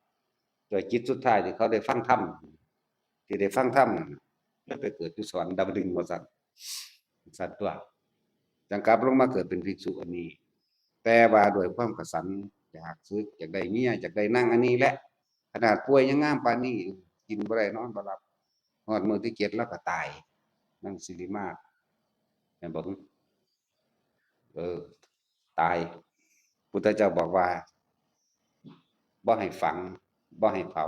ด้วยจิตสุดท้ายที่เขาได้ฟังธรรม ที่ได้ฟังธรรมนั่นน่ะ แล้วไปเกิดอยู่สวรรค์ดาวดึงส์ว่าซั่น ซั่นตั๊ว จั่งกลับลงมาเกิดเป็นภิกษุอันนี้ แต่ว่าด้วยความกระสัน อยากสึก อยากได้เมีย อยากได้นางอันนี้แหละ ขนาดป่วยยังงามปานนี้ กินบ่ได้นอนบ่หลับ ฮอดมื้อที่เจ็ดแล้วก็ตาย นางสิริมาศ แม่นบ่ เออ ตาย พุทธเจ้าบอกว่า บ่ให้ฝัง บ่ให้เผา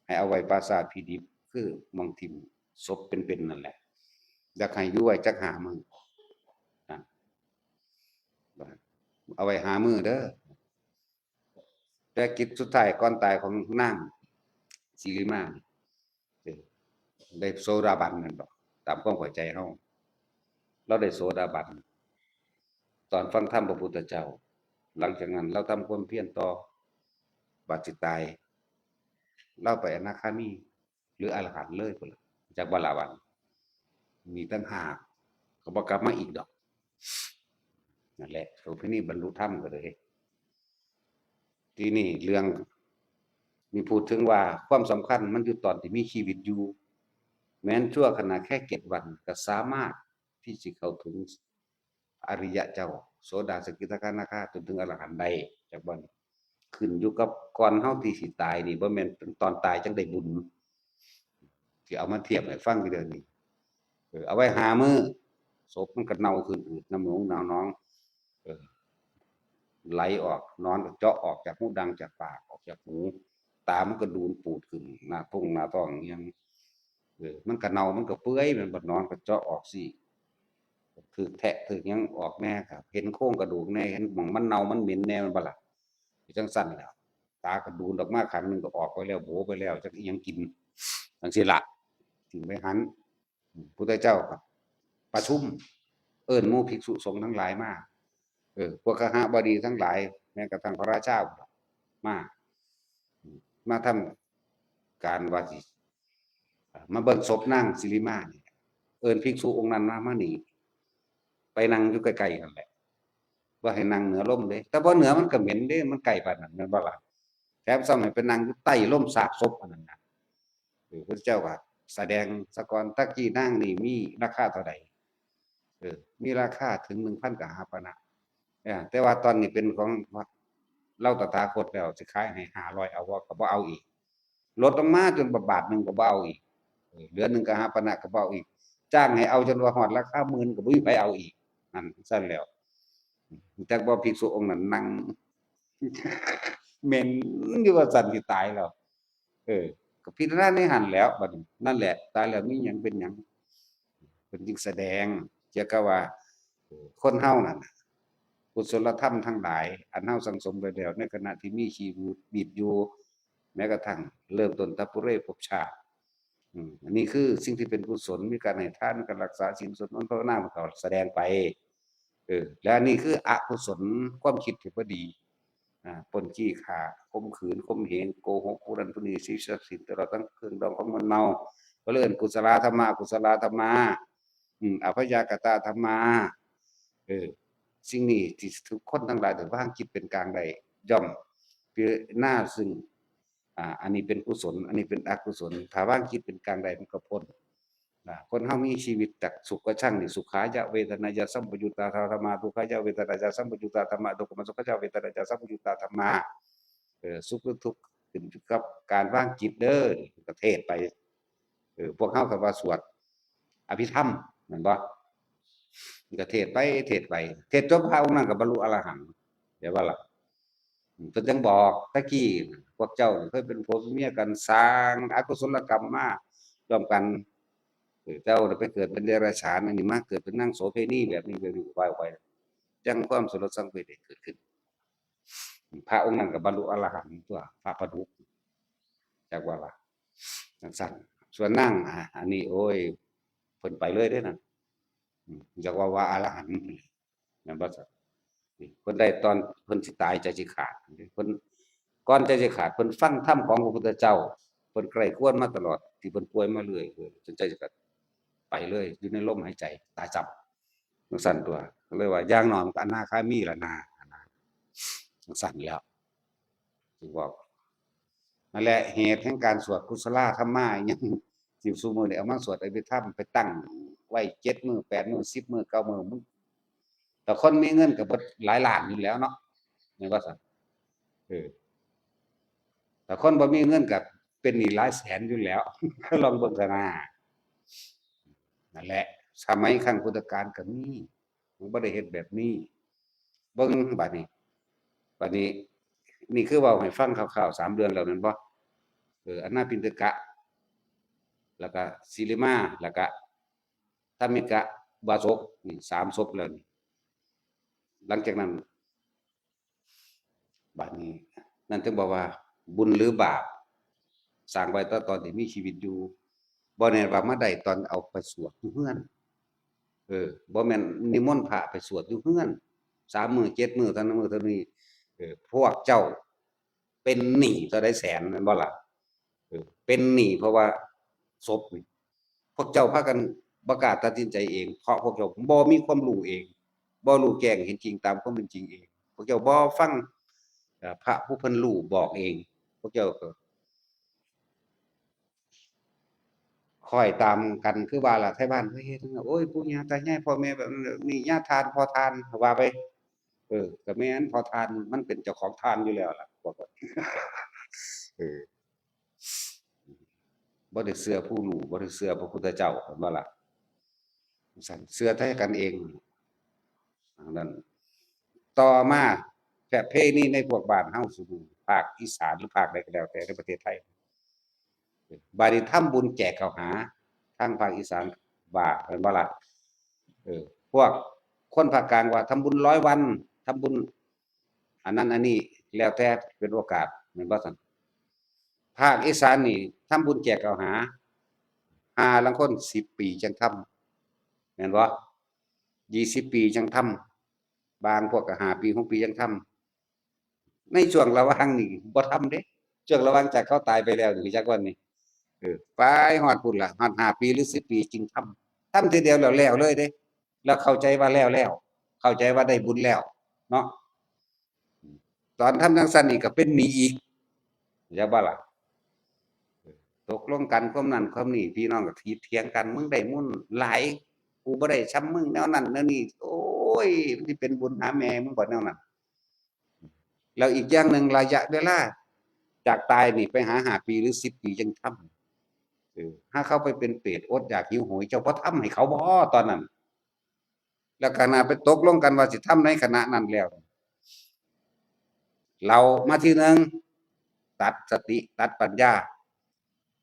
ให้เอาไว้ป่าช้าผีดิบ คือหม่องถิ่มศพเป็นๆ นั่นแหละ อยากให้อยู่ไว้จักห้ามื้อ นะ เอาไว้ห้ามื้อเด้อ แต่กิจสุดท้ายก่อนตายของนางสิริมานี่ เออ ได้โสดาบันแม่นบ่ ตามความเข้าใจเฮา ลาวได้โสดาบัน ตอนฟังธรรมพระพุทธเจ้า หลังจากนั้นลาวทำความเพียรต่อ บัดสิตาย ลาวไปอนาคามี หรืออรหันต์เลยพุ้นล่ะ จักบ่ล่ะบัดนี้ มีต่างหาก ก็บ่กลับมาอีกดอก นั่นแหละ โสเภณีบรรลุธรรมก็เลย ทีนี้เรื่อง มีพูดถึงว่าความสำคัญมันอยู่ตอนที่มีชีวิตอยู่ แม้นชั่วขณะแค่เจ็ดวันก็สามารถที่สิเข้าถึง อริยะเจ้า โสดา สกิทาคานาคา จนถึงอรหันต์ได้ จักบ่ ขึ้นอยู่กับก่อนเฮาที่สิตายนี่ บ่แม่นตอนตายจั่งได้บุญ สิเอามาเทียบให้ฟังอยู่เดี๋ยวนี้ เออ เอาไว้ห้ามื้อ ศพมันก็เน่าขึ้นอืดน้ำหนองน้ำหนอง เออ ไหลออก หนอนก็เจาะออกจากหูดังจากปาก ออกจากหู ตามันก็ดูนปูดขึ้น หน้าท้องหน้าท้องอิหยัง เออ มันก็เน่า มันก็เปื่อย มันบ่ หนอนก็เจาะออกสิ ถืกแทะถืกหยังออกแน่ครับ เห็นโครงกระดูกแน่ เห็นหม่องมันเน่ามันเหม็นแน่ แม่นบ่ล่ะ จั่งซั้นแหล้ว ตาก็ดูนออกมาข้างหนึ่งก็ออกไปแล้ว โบไปแล้ว จักอิหยังกิน จั่งซี้ล่ะ จึงไปหัน พุทธเจ้าก็ประชุม เอิ้นหมู่ภิกษุสงฆ์ทั้งหลายมา เออ พวกคหบดีทั้งหลาย แม้กระทั่งพระราชามา มาทำการว่าสิ มาเบิ่งศพนางสิริมานี่ เอิ้นภิกษุองค์นั้นมา มานี่ ไปนั่งอยู่ใกล้ๆ นั่นแหละ ว่าให้นั่งเหนือลมเด้ แต่บ่เหนือมันก็เหม็นเด้ มันใกล้ปานนั้น แม่นบ่ล่ะ แถมซ้ำให้ไปนั่งอยู่ใต้ลมซากศพอันนั้นน่ะ เออ พระเจ้าก็แสดงซะก่อน ตะกี้นางนี่มีราคาเท่าใด เออ มีราคาถึงหนึ่งพันกหาปณะ เออ แต่ว่าตอนนี้เป็นของเราตถาคตแล้ว สิขายให้ห้าร้อยเอาบ่ ก็บ่เอาอีก ลดลงมาจนบาทหนึ่งก็บ่เอาอีก เออ เหลือหนึ่งกหาปณะก็บ่เอาอีก จ้างให้เอาจนว่าฮอดราคาหมื่นก็บ่มีไผเอาอีก นั่น ซั่นแล้ว จักบ่ภิกษุองค์นั้นนั่ง เหม็นอยู่ว่าซั่น สิตายแล้ว เออ ก็พิจารณาในหั่นแหล้ว บัดนี้ นั่นแหละ ตายแล้วมีหยังเป็นหยัง เพิ่นจึงแสดงเกี่ยวกับว่า คนเฮานั่นน่ะ กุศลธรรมทั้งหลาย อันเฮาสั่งสมไว้แล้ว ในขณะที่มีชีวิตอยู่ แม้กระทั่งเริ่มต้นแต่ปุเรภพชาติ อืม อันนี้คือสิ่งที่เป็นกุศล มีการให้ทาน มีการรักษาศีล สวดมนต์ภาวนา มันก็แสดงไป เออ และอันนี้คืออกุศล ความคิดที่บ่ดี อ่า ปล้นจี้ฆ่า ข่มขืน ข่มเหง โกหกผู้นั้นผู้นี้ สิ่งศักดิ์สิทธิ์ ตลอดทั้งเครื่องดองของมึนเมา ก็เลยเอิ้นกุศลธรรมะ อกุศลธรรมะ อืม อพยากตาธรรมะ เออ สิ่งนี้ที่ทุกคนทั้งหลายได้วางจิตเป็นกลางได้ ย่อมพิจารณาซึ่ง อ่า อันนี้เป็นกุศล อันนี้เป็นอกุศล ถ้าวางจิตเป็นกลางได้มันก็พ้น นะ คนเฮามีชีวิตจากสุขกับชั่งนี่ สุขายะเวทนายะสัมปยุตตาธรรมา ทุกขายะเวทนายะสัมปยุตตาธรรมา ทุกขมสุขายะเวทนายะสัมปยุตตาธรรมา เออ สุขหรือทุกข์ขึ้นอยู่กับการวางจิตเด้อ ก็เทศน์ไป เออ พวกเฮาก็ว่าสวดอภิธรรม แม่นบ่ มันก็เทศน์ไป เทศน์ไป เทศน์จนพระองค์นั้นก็บรรลุอรหันต์ เห็นบ่ล่ะ อืม เพิ่นจั่งบอก ตะกี้พวกเจ้าเคยเป็นผัวเป็นเมียกัน สร้างอกุศลกรรมมาร่วมกัน เออ เจ้าน่ะไปเกิดเป็นเดรัจฉาน อันนี้มาเกิดเป็นนางโสเภณีแบบนี้ แบบนี้ ไป ไป จั่งความสลดสังเวชได้เกิดขึ้น พระองค์นั้นก็บรรลุอรหันต์ตัว พระปดุก จักว่าล่ะ จั่งซั้น ส่วนนาง อ่า อันนี้ โอ้ย เพิ่นไปเลยเด้นั่น อืม จักว่า ว่าอรหันต์ แม่นบ่ซั่น เพิ่นได้ตอนเพิ่นสิตายใจสิขาด เพิ่น ก่อนใจสิขาด เพิ่นฟังธรรมของพระพุทธเจ้า เพิ่นใคร่ครวญมาตลอด ที่เพิ่นป่วยมาเรื่อย เออ จนใจสิขาด ไปเลย อยู่ในลมหายใจ ตายซ้ำ จั่งซั้นตัว ก็เลยว่า อย่างน้อยมันก็อนาคามีล่ะนา จั่งซั้นแล้ว สิบอก นั่นแหละ เหตุแห่งการสวดกุศลธรรมะอิหยัง สิซุมื้อนี้เอามาสวดอภิธรรม ไปตั้งไว้เจ็ดมื้อ แปดมื้อ สิบมื้อ เก้ามื้อ มัน แต่คนมีเงินก็เบิดหลายล้านอยู่แล้วเนาะ แม่นบ่ซั่น เออ แต่คนบ่มีเงินก็เป็นหนี้หลายแสนอยู่แล้ว ลองเบิ่งซะนะ นั่นแหละ สมัยครั้งพุทธกาลก็มี มันบ่ได้เฮ็ดแบบนี้ เบิ่งบัดนี้ บัดนี้ นี่คือเว้าให้ฟังคร่าวๆ สามเรื่องแล้วแม่นบ่ เออ อนาถปิณฑกะ แล้วก็สิริมา แล้วก็ธัมมิกะอุบาสก นี่สามศพแล้วนี่ หลังจากนั้น บัดนี้ นั่นถึงบอกว่าบุญหรือบาป สร้างไว้แต่ตอนที่มีชีวิตอยู่ บ่แน่ว่ามาได้ตอนเอาไปสวดอยู่เฮือน เออ บ่แม่นนิมนต์พระไปสวดอยู่เฮือน สามมื้อ เจ็ดมื้อ เท่านั้นมื้อเท่านี้ เออ พวกเจ้าเป็นหนี้เท่าใดแสน แม่นบ่ล่ะ เออ เป็นหนี้เพราะว่าศพนี่ พวกเจ้าพากันบ่กล้าตัดสินใจเอง เพราะพวกเจ้าบ่มีความรู้เอง บ่รู้แจ้งเห็นจริงตามความเป็นจริงเอง พวกเจ้าบ่ฟัง เอ่อ พระผู้เพิ่นรู้บอกเอง พวกเจ้าก็ คอยตามกัน คือว่าล่ะ ไทบ้านเขาเฮ็ดนั่นน่ะ โอ้ย ปู่ย่าตายาย พ่อแม่แบบนั้น นี่ย่าทาน พ่อทาน ว่าไป เออ ก็แม่น พ่อทาน มันเป็นเจ้าของทานอยู่แล้วล่ะ พวก เออ บ่ได้เชื่อผู้รู้ บ่ได้เชื่อพระพุทธเจ้า เห็นบ่ล่ะ ซั่น เชื่อแต่กันเอง อันนั้น ต่อมา ประเพณีในพวกบ้านเฮาซุมื้อ ภาคอีสานหรือภาคใดก็แล้วแต่ในประเทศไทย บาดนี้ทำบุญแจกข้าวหา ทางภาคอีสานว่า แม่นบ่ล่ะ เออ พวกคนภาคกลางว่าทำบุญร้อยวัน ทำบุญ อันนั้นอันนี้ แล้วแต่เป็นโอกาส แม่นบ่ซั่น ภาคอีสานนี่ทำบุญแจกข้าวหา ห่าลางคนสิบปีจั่งทำ แม่นบ่ ยี่สิบปีจั่งทำ บางพวกก็ห้าปี หกปีจั่งทำ ในช่วงระหว่างนี่บ่ทำเด้ ช่วงระหว่างจากเขาตายไปแล้วนี่ จักวันนี่ เออ ไปฮอดพุ้นล่ะ ฮอดห้าปีหรือสิบปีจึงทำ ทำทีเดียวแล้ว แล้วเลยเด้ แล้วเข้าใจว่าแล้วแล้ว เข้าใจว่าได้บุญแล้ว เนาะ ตอนทำจั่งซั้นนี่ก็เป็นหนี้อีก จักบ่ล่ะ ตกลงกันความนั้นความนี้ พี่น้องก็ถีบเถียงกัน มึงได้บุญหลาย กูบ่ได้ส่ำมึงแนวนั้นแนวนี้ โอ้ย มันสิเป็นบุญหาแม่มึงบ่แนวนั้น แล้วอีกอย่างหนึ่ง ระยะเวลาจากตายนี่ไปหาห้าปีหรือสิบปีจั่งทำ เออ ถ้าเขาไปเป็นเปรตอดอยากหิวโหย เจ้าบ่ทำให้เขาบ่ตอนนั้น แล้วขณะไปตกลงกันว่าสิทำในขณะนั้นแล้ว เรามาทีหนึ่ง ตัดสติ ตัดปัญญา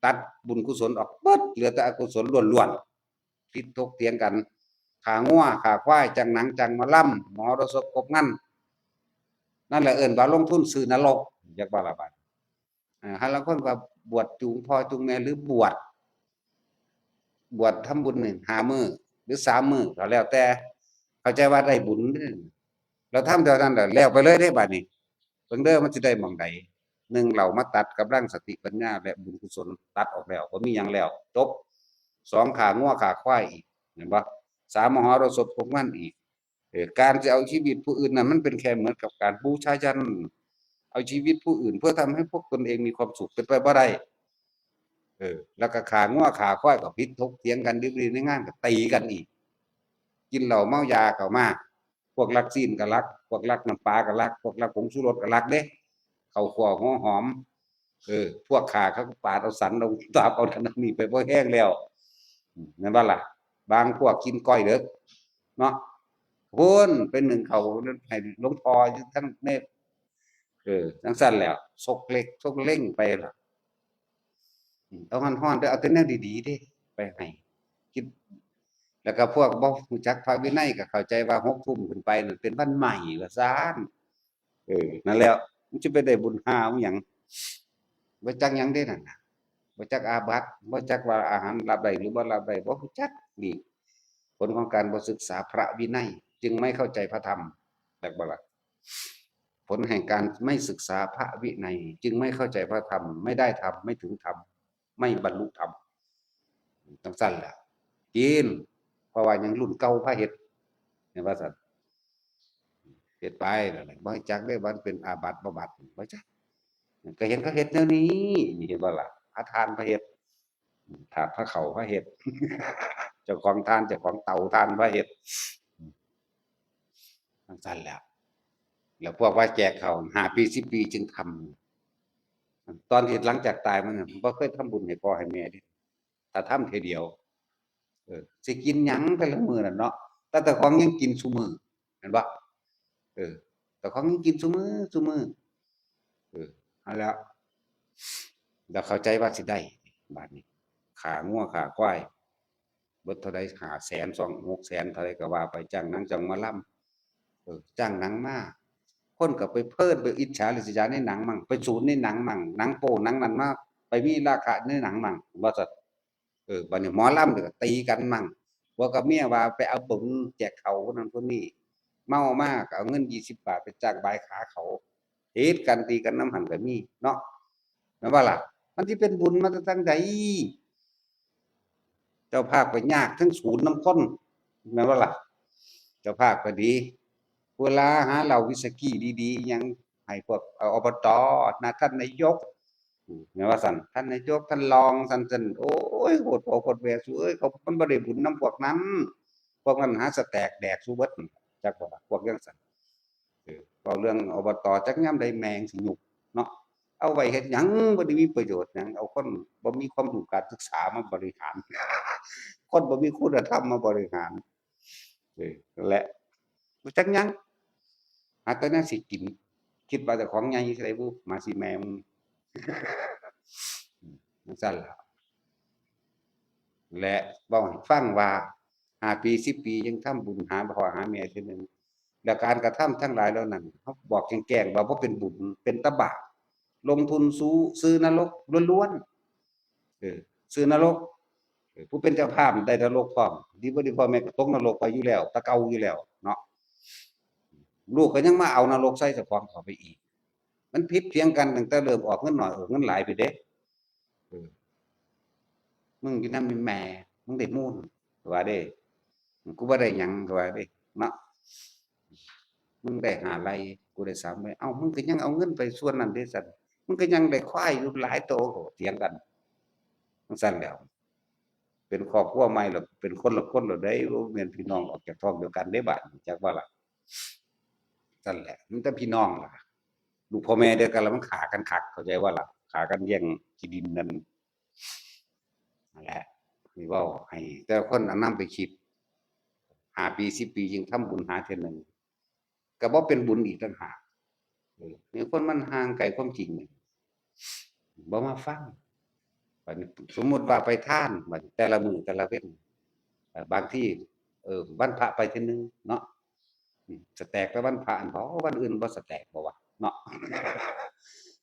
ตัดบุญกุศลออกเบิด เหลือแต่อกุศลล้วนๆ ผิดถกเถียงกัน ฆ่างัว ฆ่าควาย จั่งหนัง จั่งหมอลำ มหรสพครบงาน นั่นแหละเอิ้นว่าลงทุนซื้อนรก จักบ่ล่ะบาด อ่า หาลางคนก็บวชจูงพ่อจูงแม่ หรือบวช บวชทำบุญนี่ห้ามื้อ หรือสามมื้อ ก็แล้วแต่ เข้าใจว่าได้บุญเด้ แล้วทำเท่านั้นแหละ แล้วไปเลยเด้บาดนี้ เบิ่งเด้อ มันสิได้หม่องใด หนึ่ง เหล้ามาตัดกำลังสติปัญญา และบุญกุศลตัดออกแล้ว บ่มีหยังแล้ว จบ สอง ฆ่างัวฆ่าควายอีก เห็นบ่ สาม มหรสพครบงานอีก เออ การจะเอาชีวิตผู้อื่นนั้น มันเป็นแค่เหมือนกับการบูชายัญ เอาชีวิตผู้อื่นเพื่อทำให้พวกตนเองมีความสุข เป็นไปบ่ได้ เออ แล้วก็ฆ่างัวฆ่าควายก็ผิดถกเถียงกัน อยู่ดีในงานก็ตีกันอีก กินเหล้าเมายาเข้ามา พวกลักซี้นก็ลัก พวกลักน้ำปลาก็ลัก พวกลักผงชูรสก็ลักเด้ ข้าวคั่วหัวหอม เออ พวกฆ่าเขาก็ปาดเอาสันเอาตับเอานั่นเอานี่ไปบ่แฮงแล้ว อืม แม่นบ่ล่ะ บางพวกกินก้อยเด้อ เนาะ พุ้น ไปนึ่งข้าวให้หลวงพ่ออยู่ทางใน เออ จั่งซั้นแหล้ว ซกเล็กซกเล็งไปล่ะ อืม เอาฮ้อนๆเด้อ เอาแต่แนวดีๆเด้ ไปให้ คิด แล้วก็พวกบ่รู้จักพระวินัยก็เข้าใจว่าหกทุ่มขึ้นไปนั่นเป็นวันใหม่ว่าซั่น เออ นั่นแหล้ว มันสิไปได้บุญห่าอิหยัง บ่จักหยังเด้นั่นน่ะ บ่จักอาบัติ บ่จักว่าอาหารรับได้หรือบ่รับได้ บ่รู้จัก นี่ ผลของการบ่ศึกษาพระวินัย จึงไม่เข้าใจพระธรรม จักบ่ล่ะ ผลแห่งการไม่ศึกษาพระวินัย จึงไม่เข้าใจพระธรรม ไม่ได้ธรรม ไม่ถึงธรรม ไม่บรรลุธรรม จั่งซั้นล่ะ กิน เพราะว่ายังรุ่นเก่าพาเฮ็ด เห็นว่าซั่น เฮ็ดไปนั่นแหละ บ่จักได้ว่ามันเป็นอาบัติบ่บัติ บ่จัก ก็เห็นเขาเฮ็ดแนวนี้ เห็นบ่ล่ะ พระทานพาเฮ็ด ถาดพาเข้าพาเฮ็ด เจ้าของทาน เจ้าของเตาทานพาเฮ็ด จั่งซั้นแหละ แล้วพวกว่าแจกข้าวห้าปี สิบปีจึงทำ ตอนที่หลังจากตายมันน่ะ บ่เคยทำบุญให้พ่อให้แม่เด้ ถ้าทำเทื่อเดียว เออ สิกินหยังแต่ละมื้อนั่นเนาะ แต่เจ้าของยังกินซุมื้อ แม่นบ่ เออ เจ้าของยังกินซุมื้อ ซุมื้อ เออ เอาแล้ว แล้วเข้าใจว่าสิได้ บาดนี้ ฆ่างัวฆ่าควาย เบิดเท่าใด ห้าแสน สอง หกแสน เท่าใดก็ว่าไป จ้างหนังจ้างหมอลำ เออ จ้างหนังมา คนก็ไปเพลินไปอิจฉาริษยาในหนังมั่ง ไปสูนในหนังมั่ง หนังโป๊หนังนั่นมา ไปมีราคะในหนังมั่ง ว่าซั่น เออ บัดนี้หมอลำก็ตีกันมั่ง ผัวกับเมียว่าไปเอาเบิ่งแจกข้าวคนนั้นคนนี้ เมามาก็เอาเงินยี่สิบบาทไปจ้างบายขาเขา เฮ็ดกันตีกันนำหั่นก็มีเนาะ แม่นบ่ล่ะ มันสิเป็นบุญมาแต่ทางใด เจ้าภาพก็ยากทั้งสูนนำคน แม่นบ่ล่ะ เจ้าภาพก็ดี เวลาหาเหล้าวิสกี้ดีๆ อิหยังให้พวก เอ่อ อบต นะ ท่านนายก อืม แม่นว่าซั่น ท่านนายก ท่านรอง ซั่นๆ โอ้ย โคตรพ่อโคตรแม่ สูเอ้ย เขา มันบ่ได้บุญนำพวกนั้น พวกนั้นหาสแต็กแดกสูเบิด จักว่า พวกจั่งซั่น เออ เว้าเรื่อง อบต. จักยามใดแม่งสิยุบเนาะ เอาไว้เฮ็ดหยัง บ่ได้มีประโยชน์หยัง เอาคนบ่มีความรู้การศึกษามาบริหาร คนบ่มีคุณธรรมมาบริหาร เออ นั่นแหละ บ่จักหยัง หาแต่แนวสิกิน คิดว่าเจ้าของใหญ่สิได้บุ หมาสิแม่มึง จั่งซั่นล่ะ และเว้าให้ฟังว่า ห้าปี สิบปี ยังทำบุญหาพ่อหาแม่เทื่อหนึ่ง แล้วการกระทำทั้งหลายเหล่านั้น เฮาบอกแจ้งๆ ว่าบ่เป็นบุญ เป็นตะบาป ลงทุนสู้ ซื่อนรกล้วนๆ เออ ซื่อนรก เออ ผู้เป็นเจ้าภาพได้นรกพร้อม ดีบ่ดีพ่อแม่ก็ตกนรกไปอยู่แล้ว แต่เก่าอยู่แล้วเนาะ ลูกก็ยังมาเอานรกใส่เจ้าของเข้าไปอีก มันผิดเถียงกันตั้งแต่เริ่มออกเงินน้อยออกเงินหลายพู้นเด้ เออ มึงอยู่นำแม่ มึงได้มูล ว่าเด้ กูบ่ได้หยัง ว่าเด้ เนาะ มึงได้ห้าไร่ กูได้สามไร่ เอ้า มึงก็ยังเอาเงินไปส่วนนั้นเด้ซั่น มึงก็ยังได้ควายอยู่หลายโต ก็เถียงกัน จั่งซั่นแหล้ว เป็นครอบครัวใหม่แล้ว เป็นคนละคนแล้วเด้ บ่แม่นพี่น้องออกจากท้องเดียวกันเด้บาดนี้ จักว่าล่ะ จั่งซั่นแหละ มันแต่พี่น้องล่ะ ลูกพ่อแม่เดียวกันแล้วมันฆ่ากันคัก เข้าใจบ่ล่ะ ฆ่ากันแย่งที่ดินนั่น นั่นแหละ นี่เว้าให้แต่ละคนเอานำไปคิด ห้าปี สิบปี ยังทำบุญหาเทื่อหนึ่ง ก็บ่เป็นบุญอีกต่างหาก เออ นี่คนมันห่างไกลความจริง บ่มาฟัง บัดนี้สมมุติว่าไปทาน บัดนี้แต่ละมื้อแต่ละเว็น เอ่อ บางที เออ วันพระไปเทื่อหนึ่งเนาะ อืม สแต็กแต่วันพระอัน บ่ วันอื่นบ่สแต็กบ่วะ เนาะ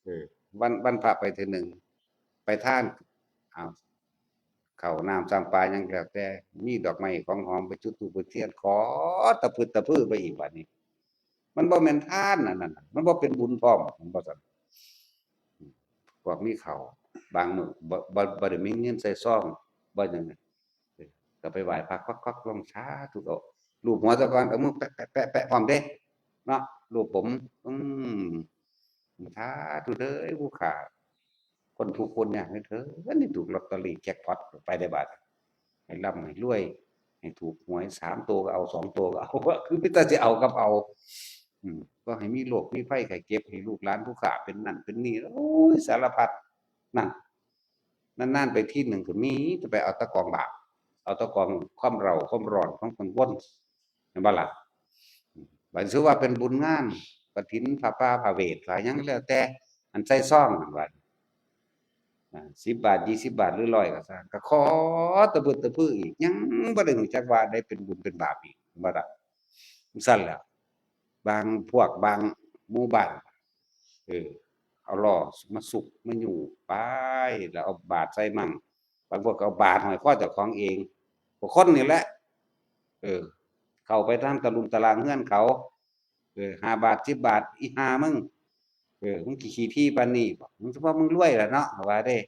เออ วัน วันพระไปเทื่อหนึ่ง ไปทาน อ้าว ข้าวน้ำซ้ำปลาหยังแล้วแต่ มีดอกไม้ของหอมไปจุดธูปจุดเทียน ขอตะพึดตะพือไปอีกบัดนี้ มันบ่แม่นทานอันนั้นน่ะ มันบ่เป็นบุญพร้อม มันบ่ซั่น พวกมีข้าว บางมื้อบ่ บ่ บ่ได้มีเงินใส่ซอง บ่หยัง ก็ไปไหว้พระ ควักๆ ลง สาธุ เอาลูบหัวซะก่อน เอามือแปะๆๆๆ พร้อมเด้ เนาะ ลูบผม อืม สาธุเด้อ ผู้ข้า คนทุกข์คนยากเด้อเถิด นี่ถูกลอตเตอรี่แจ็คพอตไปได้บาด ให้ร่ำให้รวย ให้ถูกหวยสามตัวก็เอา สองตัวก็เอา คือมีแต่สิเอากับเอา อืม บ่ให้มีโรคมีภัยไข้เจ็บ ให้ลูกหลานผู้ข้าเป็นนั่นเป็นนี่ โอ้ย สารพัด นั่น นานๆ ไปทีหนึ่งก็มี แต่ไปเอาแต่กองบาป เอาแต่กองความเร่าความร้อน ความกังวล แม่นบ่ล่ะ บัดถือว่าเป็นบุญงาน กฐิน ผ้าป่า ผ้าเวท ผ้าหยังแล้วแต่ อันใส่ซองนั่นบัด อ่า สิบบาท ยี่สิบบาท หรือร้อยก็ซ่า ก็ขอตะบึดตะพื้ออีก ยังบ่ได้รู้จักว่าได้เป็นบุญเป็นบาปอีก แม่นบ่ล่ะ จั่งซั่นแหล้ว บางพวกบางหมู่บ้าน เออ เอาล้อมาสุกมาอยู่ไป แล้วเอาบาตรใส่มั่ง บางพวกก็เอาบาตรห้อยคอเจ้าของเอง พวกคนนี่แหละ เออ เข้าไปตามตะลุมตะลางเฮือนเขา เออ ห้าบาท สิบบาท อีห่ามึง เออ มึงขี้ทีปานนี้บ่ มึงเฉพาะมึงรวยล่ะเนาะ ว่าเด้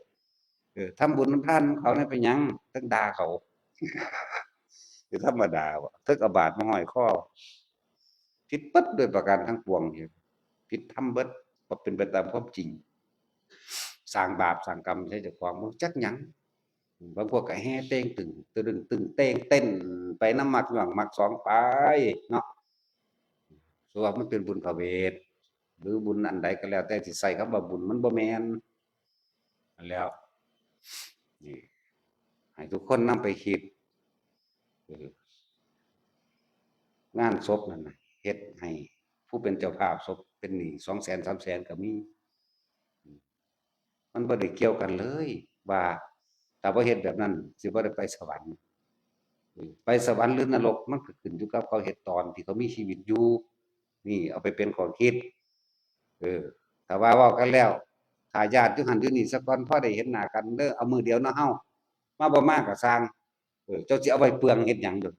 เออ ทำบุญทำทานของเขาเนี่ยเป็นหยัง ต้องด่าเขา คือธรรมดาบ่ เทิงเอาบาตรมาห้อยคอ ผิดเบิดโดยประการทั้งปวง ผิดธรรมเบิด บ่เป็นไปตามความจริง สร้างบาปสร้างกรรมใส่เจ้าของ บ่รู้จักหยัง บางพวกก็แห่เต่งตึง ตึงตึงเต่งเต้นไปนำมักหย่องมักสองไปเนาะ ส่วนว่ามันเป็นบุญพระเวท หรือบุญอันใดก็แล้วแต่ที่ใส่คำว่าบุญ มันบ่แม่น นั่นแหล้ว นี่ ให้ทุกคนนำไปคิด เออ งานศพนั่นน่ะ เฮ็ดให้ผู้เป็นเจ้าภาพศพเป็นหนี้สองแสน สามแสน ก็มี มันบ่ได้เกี่ยวกันเลย ว่าถ้าบ่เฮ็ดแบบนั้น สิบ่ได้ไปสวรรค์ เออ ไปสวรรค์หรือนรก มันก็ขึ้นอยู่กับเขาเฮ็ดตอนที่เขามีชีวิตอยู่ นี่เอาไปเป็นข้อคิด เออ ถ้าว่าเว้ากันแล้ว ถ้าญาติอยู่หั่นอยู่นี่ซะก่อน พอได้เห็นหน้ากันเด้อ เอามื้อเดียวเนาะเฮา มาบ่มาก็ซ่าง เออ เจ้าสิเอาไว้เปลืองเฮ็ดหยังเด้อ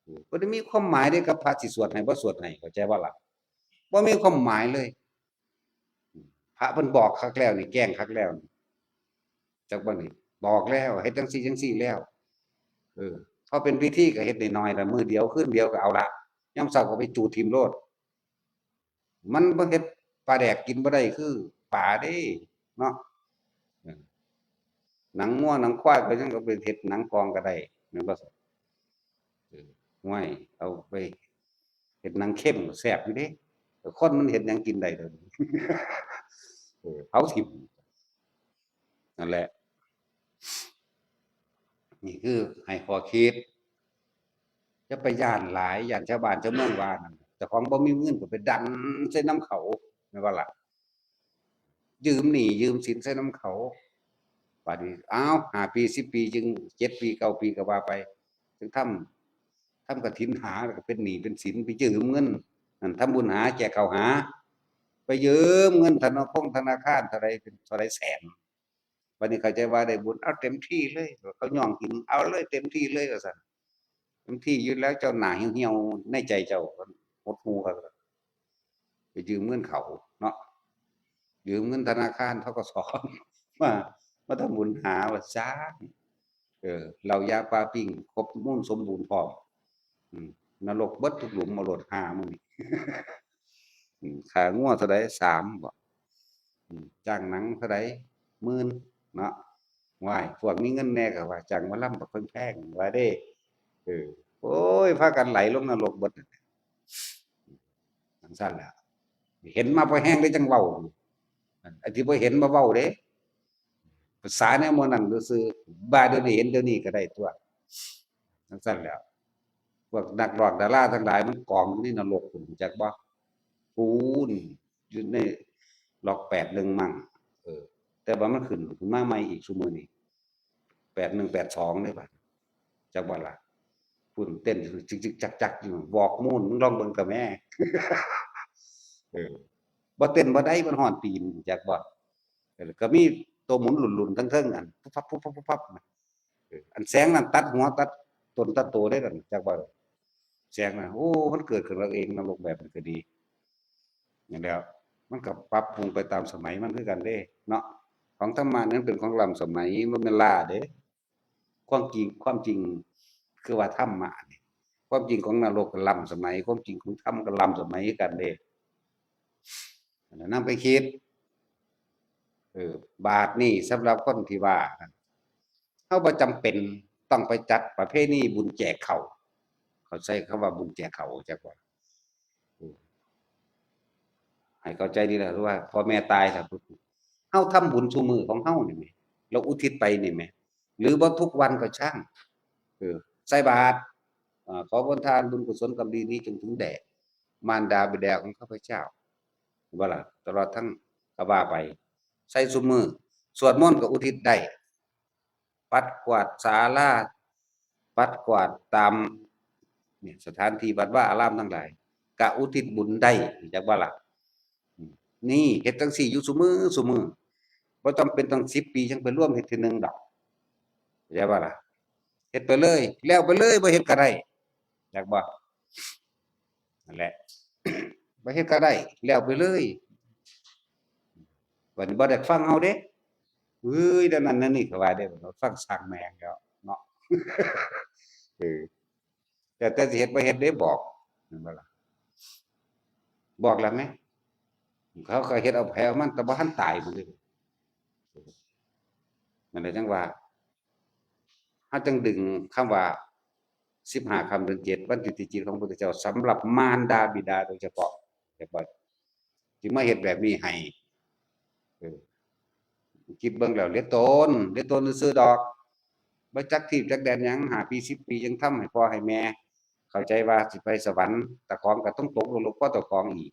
เออ บ่ได้มีความหมายเด้กับพระสิสวดให้บ่สวดให้ เข้าใจบ่ล่ะ บ่มีความหมายเลย พระเพิ่นบอกคักแล้วนี่ แกล้งคักแล้วนี่ จักบ่นี่ บอกแล้ว เฮ็ดจั่งซี่จั่งซี่แล้ว เออ พอเป็นพิธีก็เฮ็ดน้อยๆ ละ มื้อเดียว คืนเดียวก็เอาละ ยามเช้าก็ไปจูดถิ่มโลด มันบ่เฮ็ดปลาแดกกินบ่ได้คือปลาเด้ เนาะ เออ หนังงัวหนังควายก็ยังเอาไปเฮ็ดหนังกองก็ได้ แม่นบ่ เออ ห้วย เอาไปเฮ็ดหนังเข้มก็แซ่บอยู่เด้ แต่คนมันเฮ็ดหยังกินได้เดี๋ยวนี้ เออ เผาถิ่ม นั่นแหละ นี่คือให้ข้อคิด อย่าไปย้านหลาย ย้านชาวบ้านชาวเมืองว่านั่น เจ้าของบ่มีเงินก็ไปดันใส่นำเขา แม่นบ่ล่ะ ยืมหนี้ยืมสินใส่นำเขา บาดนี้ อ้าว ห้าปี สิบปี จึง เจ็ดปี เก้าปี ก็ว่าไป จึงทำ ทำกฐินหา แล้วก็เป็นหนี้เป็นสิน ไปยืมเงิน นั่นทำบุญหา แจกข้าวหา ไปยืมเงินธนาคงธนาคารเท่าใด เป็นเท่าใดแสน บัดนี้เข้าใจว่าได้บุญ เอาเต็มที่เลย เขาย่องกิน เอาเลยเต็มที่เลย ว่าซั่น เต็มที่อยู่แล้ว เจ้าหน้าเหี่ยวๆ ในใจเจ้า หดหู่คัก ไปยืมเงินเขาเนาะ ยืมเงินธนาคาร ธ.ก.ส. มา มาทำบุญหา ว่าซ่าน เออ เหล้ายาปลาปิ้ง ครบมูลสมบูรณ์พร้อม อืม นรกเบิดทุกหลุม เอาโลดหามื้อนี้ อืม ค่างัวเท่าใด สาม บ่ อืม จ้างหนังเท่าใด หมื่น เนาะ ว้าย พวกมีเงินแหน่ก็ว่าจ้างหมอลำบักแพงๆ ว่าเด้ เออ โอ้ย พากันไหลลงนรกเบิด จั่งซั้นแหละ เห็นมาพอแฮงได้จั่งเว้า อันที่บ่เห็นบ่เว้าเด้ ภาษาแนวหมู่นั้นซื่อๆ บ่าเดี๋ยวนี้เห็นเดี๋ยวนี้ก็ได้ตั๊ว จั่งซั้นแหล้ว พวกนักร้องดาราทั้งหลายมันกองอยู่ในนรกพุ้น รู้จักบ่ พู้น อยู่ในล็อกแปดหนึ่งมั้ง เออ แต่ว่ามันขึ้น ขึ้นมาใหม่อีกซุมื้อนี้ แปดหนึ่ง แปดสอง เด้บัด จักบ่ล่ะ พุ้นเต้นจิกๆ จักๆ อยู่ บอกมูน มึงลองเบิ่งกะแม่ เออ บ่เต้นบ่ได้ มันฮ้อนตีน จักบ่ เออ ก็มีตัวหมุนหลุ่นๆ ทั้งเทิงอัน ปุ๊บปั๊บ ปุ๊บปั๊บ ปุ๊บปั๊บ เออ อันแสงนั่นตัดหัวตัดตนตัดโตได้นั่น จักบ่ แสงน่ะ โอ้ มันเกิดขึ้นมาเอง นรกแบบนี้ก็ดี นั่นแหล้ว มันก็ปรับปรุงไปตามสมัยมันคือกันเด้ เนาะ ของธรรมะนี่มันเป็นของล้ำสมัย มันเป็นล้าเด้ ความจริง ความจริงคือว่าธรรมะนี่ ความจริงของนรกก็ล้ำสมัย ความจริงของธรรมก็ล้ำสมัยคือกันเด้ อันนั้นนำไปคิด เออ บาดนี้สำหรับคนที่ว่า เฮาบ่จำเป็นต้องไปจัดประเพณีบุญแจกข้าว เขาใช้คำว่าบุญแจกข้าว จักว่า อืม ให้เข้าใจดีล่ะ คือว่าพ่อแม่ตายแล้ว เฮาทำบุญซุมื้อของเฮานี่แหม เราอุทิศไปนี่แหม หรือบ่ทุกวันก็ช่าง เออ ใส่บาตร อ่า ขอผลทานบุญกุศลกรรมดีนี้จงถึงแด่มารดาบิดาของข้าพเจ้า ว่าล่ะ ตลอดทั้ง ก็ว่าไป ใส่ซุมื้อ สวดมนต์ก็อุทิศได้ ปัดกวาดศาลา ปัดกวาดตาม เนี่ย สถานที่วัดวาอารามทั้งหลาย ก็อุทิศบุญได้ จักว่าล่ะ อืม นี่ เฮ็ดจั่งซี้อยู่ซุมื้อซุมื้อ บ่จำเป็นต้องสิบปีจั่งไปรวมเฮ็ดเทื่อหนึ่งดอก เข้าใจบ่ล่ะ เฮ็ดไปเลย แล้วไปเลย บ่เฮ็ดก็ได้ จักบ่ นั่นแหละ บ่เฮ็ดก็ได้ แล้วไปเลย บัดนี้บ่ได้ฟังเฮาเด้ เฮ้ย นั่นนั่นนี่ เขาว่าเด้ ฟังช่างแม่งแล้วเนาะ เออ แต่ แต่สิเฮ็ดบ่เฮ็ดเด้ บอก แม่นบ่ล่ะ บอกแล้วแหม เขาก็เฮ็ดเอาไผเอามัน แต่บ่ทันตายพุ้นเด้ นั่นแหละจั่งว่า เฮาจั่งดึงคำว่า สิบห้าค่ำเดือนเจ็ด วันจุติจิตของพระพุทธเจ้า สำหรับมารดาบิดาโดยเฉพาะ แต่ว่าสิมาเฮ็ดแบบนี้ให้ เออ คิดเบิ่งแล้วเหลือตน เหลือตนซื่อๆดอก บ่จักทีบจักแดนหยัง ห้าปี สิบปี ยังทำให้พ่อให้แม่ เข้าใจว่าสิไปสวรรค์ แต่ของก็ต้องตกนรกเพราะเจ้าของอีก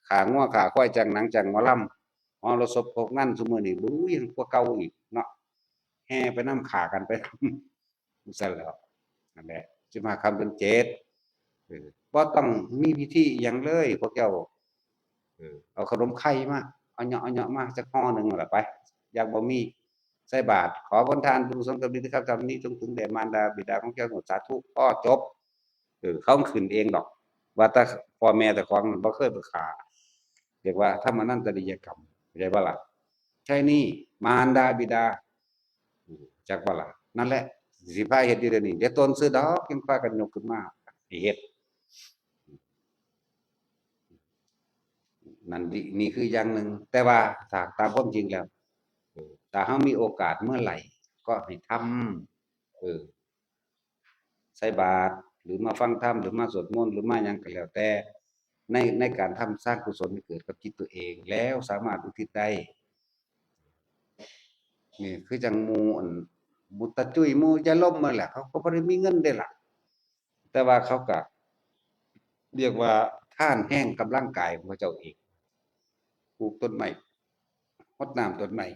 ฆ่างัวฆ่าควาย จ้างหนังจ้างหมอลำ มรสพพบงานซุมื้อนี้ บุ้ย ยังกว่าเก่าอีกเนาะ แห่ไปนำ ฆ่ากันไป ซั่นแหล้ว นั่นแหละ สิบห้าค่ำเดือนเจ็ด เออ บ่ต้องมีพิธีอิหยังเลย พวกเจ้า เออ เอาขนมไข่มา เอาเหยาะ เอาเหยาะมาจักห่อหนึ่งล่ะไป อยากบ่มี ใส่บาตร ขอผลทานบุญกุศลกรรมดีที่ข้าพเจ้านี้จงถึงแด่มารดาบิดาของเจ้า สาธุ พอจบ เออ เขาขึ้นเองดอก ว่าแต่พ่อแม่เจ้าของบ่เคยไปฆ่า เรียกว่าทำอนันตริยกรรม เข้าใจบ่ล่ะ ใช่นี่ มารดาบิดา อืม จักบ่ล่ะ นั่นแหละ สิพาเฮ็ดอยู่เดี๋ยวนี้ เดี๋ยวตนซื่อดอก ยังพากันยกขึ้นมาให้เฮ็ด นั่นดิ นี่คืออย่างหนึ่ง แต่ว่าถ้าตามความจริงแล้ว ถ้าเฮามีโอกาสเมื่อไหร่ก็ให้ทำ เออ ใส่บาตร หรือมาฟังธรรม หรือมาสวดมนต์ หรือมาหยังก็แล้วแต่ ใน ในการทำสร้างกุศลให้เกิดกับจิตตัวเอง แล้วสามารถอุทิศได้ นี่คือจั่งหมู่อัน หมู่ตาจุ้ย หมู่ยายลมนั่นแหละ เขาก็บ่ได้มีเงินเด้ล่ะ แต่ว่าเขาก็ เรียกว่าทานแฮงกำลังกายของเขาเจ้าเอง ปลูกต้นไม้ รดน้ำต้นไม้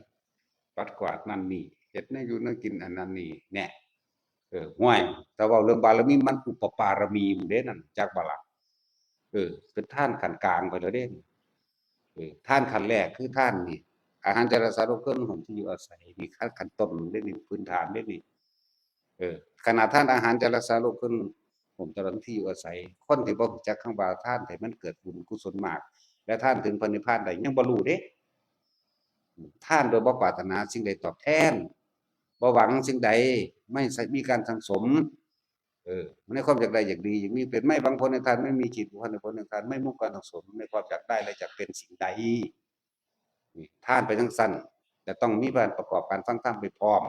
ปัดกวาดนั่นนี่ เฮ็ดแนวอยู่แนวกินอันนั้นนี่ แน่ เออ ห่วย ถ้าเว้าเรื่องบารมี มันอุปปารมีหมดเด้นั่น จักบ่ล่ะ เออ เป็นทานขั้นกลางไปแล้วเด้ เออ ทานขั้นแรกคือทานนี่ อาหาร จารา สาโล เครื่องนุ่งห่ม ที่อยู่อาศัย นี่ขั้น ขั้นต้นเด้นี่ พื้นฐานเด้นี่ เออ ขนาดทานอาหาร จารา สาโล เครื่องนุ่งห่ม ตลอดที่อยู่อาศัย คนที่บ่รู้จักคำว่าทาน ให้มันเกิดบุญกุศลมาก และทานถึงพระนิพพานได้ ยังบ่รู้เด้ ทานโดยบ่ปรารถนาสิ่งใดตอบแทน บ่หวังสิ่งใด ไม่มีการสั่งสม เออ ในความอยากได้อยากดี อยากมีเป็น ไม่หวังผลในทาน ไม่มีจิตผูกพันในผลแห่งทาน ไม่มุ่งการสั่งสมในความอยากได้และอยากเป็นสิ่งใด นี่ ทานไปจั่งซั้น แต่ต้องมีการประกอบการฟังธรรมไปพร้อม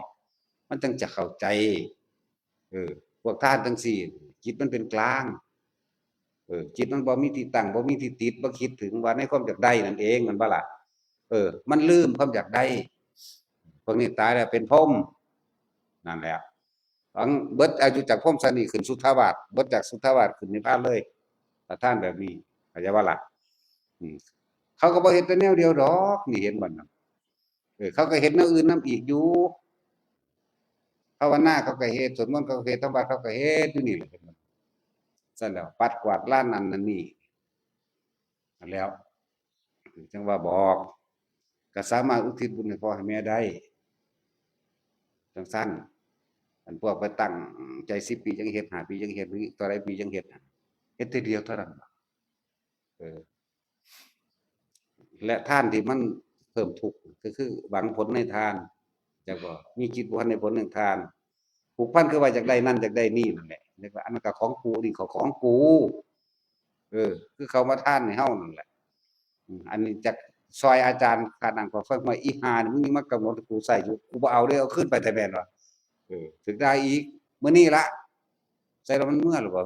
มันจั่งจะเข้าใจ เออ พวกทานจั่งซี้ จิตมันเป็นกลาง เออ จิตมันบ่มีที่ตั้ง บ่มีที่ติด บ่คิดถึงว่าในความอยากได้นั่นเอง แม่นบ่ล่ะ เออ มันลืมความอยากได้ พวกนี้ตายแล้วเป็นพรหม นั่นแหละ หลังเบิดอายุจากพรหมชาตินี้ขึ้นสุทธาวาส เบิดจากสุทธาวาสขึ้นนิพพานเลย ถ้าทานแบบนี้ เข้าใจบ่ล่ะ อืม เขาก็บ่เฮ็ดแต่แนวเดียวดอก นี่เห็นบ่นั่น เออ เขาก็เฮ็ดแนวอื่นนำอีกอยู่ ภาวนาเขาก็เฮ็ด สวดมนต์เขาก็เฮ็ด ทำวัตรเขาก็เฮ็ดอยู่นี่แหละ เห็นบ่ ซั่นแล้ว ปัดกวาดลานนั่นนั่นนี่ นั่นแล้ว จั่งว่าบอก ก็สามารถอุทิศบุญให้พ่อให้แม่ได้ จั่งซั้น อันพวกไปตั้งใจสิบปีจั่งเฮ็ด ห้าปีจั่งเฮ็ด หรือเท่าใดปีจั่งเฮ็ดน่ะ เฮ็ดเทื่อเดียวเท่านั้น เออ และทานที่มันเพิ่มทุกข์ ก็คือหวังผลในทาน จักบ่ มีจิตผูกพันในผลแห่งทาน ผูกพันคือว่าอยากได้นั่นอยากได้นี่นั่นแหละ เรียกว่าอันนั้นก็ของกู นี่ก็ของกู เออ คือเขามาทานให้เฮานั่นแหละ อืม อันนี้จักซอยอาจารย์ ค่านั่งค่าฟัง ว่าอีห่านี่ มึงมากำหนดให้กูใส่อยู่ กูบ่เอาเด้อ เอาคืนไปแท้แม่นบ่ เออ ถึงได้อีก มื้อนี้ละ ใส่แล้วมันเมื่อหรือบ่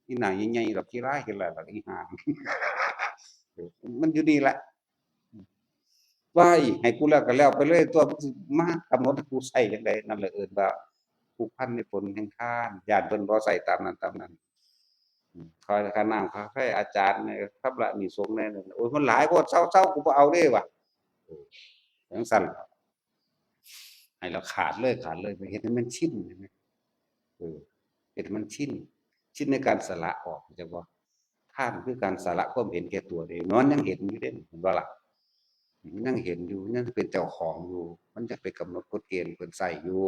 อีหน้าใหญ่ๆดอก ขี้ร้ายขี้ร้ายดอก อีห่า เออ มันอยู่นี่ละ ว่าให้กูแล้วก็แล้วไปเลยตัว มึงสิมากำหนดให้กูใส่จั่งใด นั่นแหละเอิ้นว่าผูกพันในผลแห่งทาน ย้านเพิ่นบ่ใส่ตามนั้นตามนั้น อืม ค่าน้ำค่าไฟอาจารย์เนี่ย ชำระหนี้สงฆ์แน่นั่น โอ้ย มันหลายโพด เซาๆ กูบ่เอาเด้ว่ะ เออ จั่งซั้น ให้เราขาดเลย ขาดเลย เฮ็ดให้มันชิน เห็นไหม เออ เฮ็ดให้มันชิน ชินในการสละออก เข้าใจบ่ ทานคือการสละความเห็นแก่ตัวเด้ มันยังเห็นอยู่เด้ เห็นบ่ล่ะ มันยังเห็นอยู่ ยังเป็นเจ้าของอยู่ มันยังไปกำหนดกฎเกณฑ์เพิ่นใส่อยู่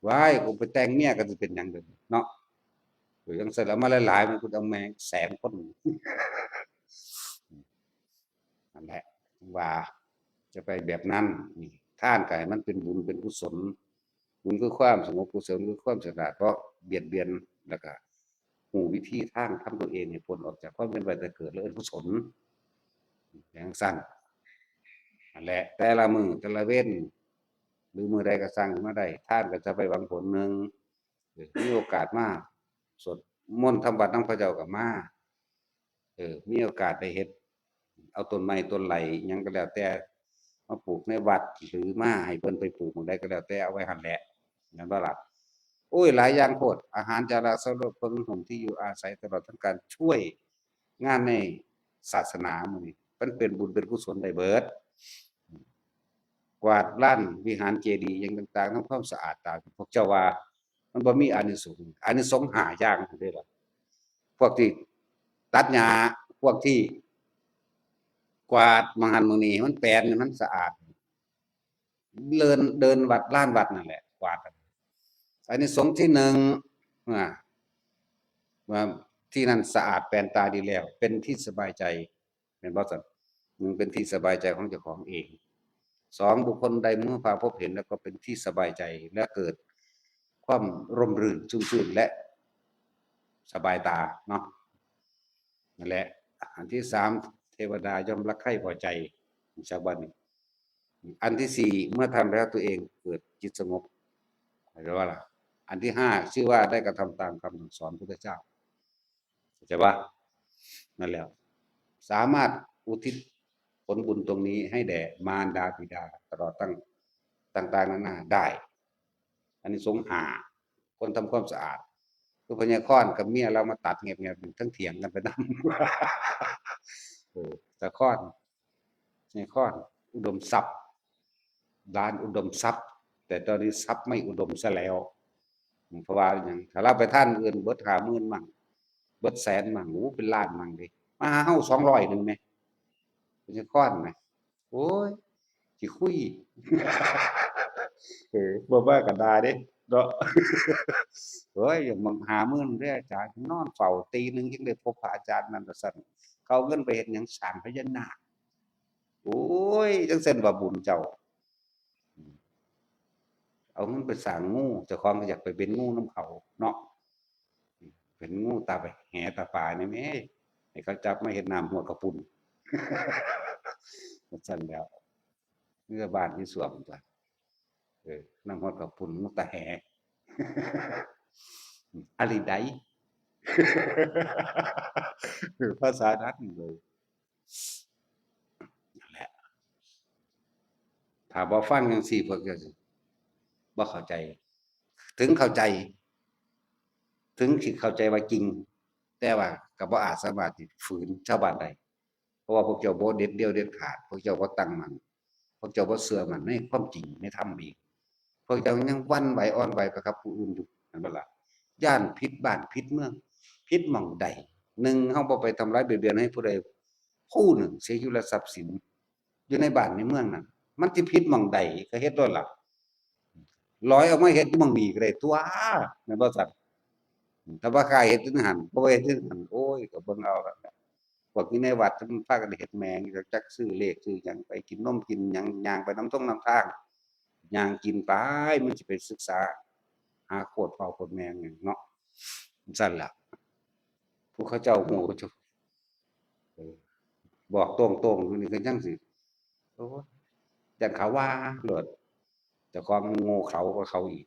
ว้าย กูไปแต่งเมียก็สิเป็นหยังเด้อเนาะ เออ จั่งซั้นแล้วมาหลายๆ มันกูจะเอาแม่งแสนคน นั่นแหละ ว่าจะไปแบบนั้น นี่ ทานก็ให้มันเป็นบุญเป็นกุศล บุญคือความสงบ กุศลคือความฉลาด เพราะเบียดเบียน แล้วก็รู้วิธีทางทำตัวเองให้พ้นออกจากความเวียนว่ายตายเกิด และอกุศล จั่งซั้น นั่นแหละ แต่ละมื้อแต่ละเว็น หรือมื้อใดก็สั่งมาได้ ทานก็จะไปหวังผลหนึ่ง เออ มีโอกาสมาสวดมนต์ทำวัตรนำเขาเจ้าก็มา เออ มีโอกาสได้เฮ็ด เอาต้นไม้ต้นไหลหยังก็แล้วแต่ มาปลูกในวัด หรือมาให้เพิ่นไปปลูกหม่องใดก็แล้วแต่ เอาไว้หั่นแหละ แม่นบ่ล่ะ โอ้ย หลายอย่างโพด อาหาร จารา สาโล เครื่องนุ่งห่ม ที่อยู่อาศัย ตลอดทั้งการช่วยงานในศาสนามื้อนี้ มันเป็นบุญเป็นกุศลได้เบิด กวาดลานวิหารเจดีย์หยังต่างๆ ทำความสะอาดตามที่พวกเจ้าว่า มันบ่มีอานิสงส์ อานิสงส์ห้าอย่างเด้อล่ะ พวกที่ตัดหญ้า พวกที่กวาดหม่องหั้นหม่องนี้ มันแปลน มันสะอาด เดิน เดินวัด ลานวัดนั่นแหละ กวาด อานิสงส์ที่หนึ่ง อ่า ว่าที่นั่นสะอาดแปลนตาดีแล้ว เป็นที่สบายใจ แม่นบ่ซั่น หนึ่ง เป็นที่สบายใจของเจ้าของเอง สอง บุคคลใดเมื่อพาพบเห็นแล้วก็เป็นที่สบายใจ และเกิดความร่มรื่นชุ่มชื่น และสบายตาเนาะ นั่นแหละ อันที่สาม เทวดาย่อมรักใคร่พอใจ จากบัดนี้ อันที่สี่ เมื่อทำแล้วตัวเองเกิดจิตสงบ เห็นไหมล่ะ อันที่ห้า ชื่อว่าได้กระทำตามคำสั่งสอนพุทธเจ้า เข้าใจปะ นั่นแหละ สามารถอุทิศผลบุญตรงนี้ให้แด่มารดาบิดา ตลอดตั้งต่างๆนานาได้ อันนี้สงส์ห้า คนทำความสะอาด คือพญาคอนกับเมียเรามาตัดเงียบๆอยู่ทั้งเถียงกันไปนำ เออ แต่คอน พญาคอน อุดมทรัพย์ ร้านอุดมทรัพย์ แต่ตอนนี้ทรัพย์ไม่อุดมซะแล้ว เพราะว่าอย่างถ้าเราไปท่านอื่นเบิดห้าหมื่นมั่ง เบิดแสนมั่ง โอ้ เป็นล้านมั่งเลย มาหาเฮาสองร้อยหนึ่งไหม พญาคอนไหม โอ้ย สิคุย เออ บ่ว่ากันได้เด้เนาะ โอ้ย อย่างบางห้าหมื่นเด้ออาจารย์ นอนเฝ้าตีหนึ่งยังได้พบพระอาจารย์นั่นว่าซั่น เขาเอาเงินไปเฮ็ดหยัง สร้างพญานาค โอ้ย จังซั่นว่าบุญเจ้า เอาเงินไปสร้างงู เจ้าของก็อยากไปเป็นงูนำเขาเนาะ เป็นงูตาไปแหตาปานี่แหม ให้เขาจับมาเฮ็ดน้ำห้วยกระปุ้น จังซั่นแล้ว เมื่อบ้านที่สวมจ้ะ เออ น้ำห้วยกระปุ้น งูตาแห อะลีได คือภาษานั้นเลย นั่นแหละ ถ้าบ่ฟังจังซี่ พวกเจ้าสิบ่เข้าใจ ถึงเข้าใจ ถึงสิเข้าใจว่าจริง แต่ว่าก็บ่อาจสามารถที่ฝืนชาวบ้านได้ เพราะว่าพวกเจ้าบ่เด็ดเดี่ยวเด็ดขาด พวกเจ้าบ่ตั้งมั่น พวกเจ้าบ่เชื่อมั่นในความจริงในธรรมอีก พวกเจ้ายังหวั่นไหวอ่อนไหวไปกับผู้อื่นอยู่ แม่นบ่ล่ะ ย้านผิดบ้านผิดเมือง ผิดหม่องใด หนึ่ง เฮาบ่ไปทำร้ายเบียดเบียนให้ผู้ใดผู้หนึ่งเสียชีวิตและทรัพย์สิน อยู่ในบ้านในเมืองนั้น มันสิผิดหม่องใดก็เฮ็ดโลดล่ะ ลอยออกมาเฮ็ดอยู่หม่องนี้ก็ได้ตั่ว แม่นบ่ซั่น ถ้าบ่กล้าเฮ็ดจั่งหั่น บ่เฮ็ดจั่งหั่น โอ้ย ก็เบิ่งเอาล่ะ พวกอยู่ในวัดมันพากันเฮ็ดแหมง จักซื้อเลขซื้อหยังไปกินนมกินหยัง ย่างไปนำท่งนำทาง ย่างกินไป มันสิไปศึกษา หาโคตรพ่อโคตรแม่หยังเนาะ ซั่นล่ะ ผู้เขาเจ้าฮู้เขาเจ้า เออ บอกตรงๆอยู่นี่ก็ยังสิ โอ้ย ย้านเขาว่าโลด เจ้าของโง่เขากว่าเขาอีก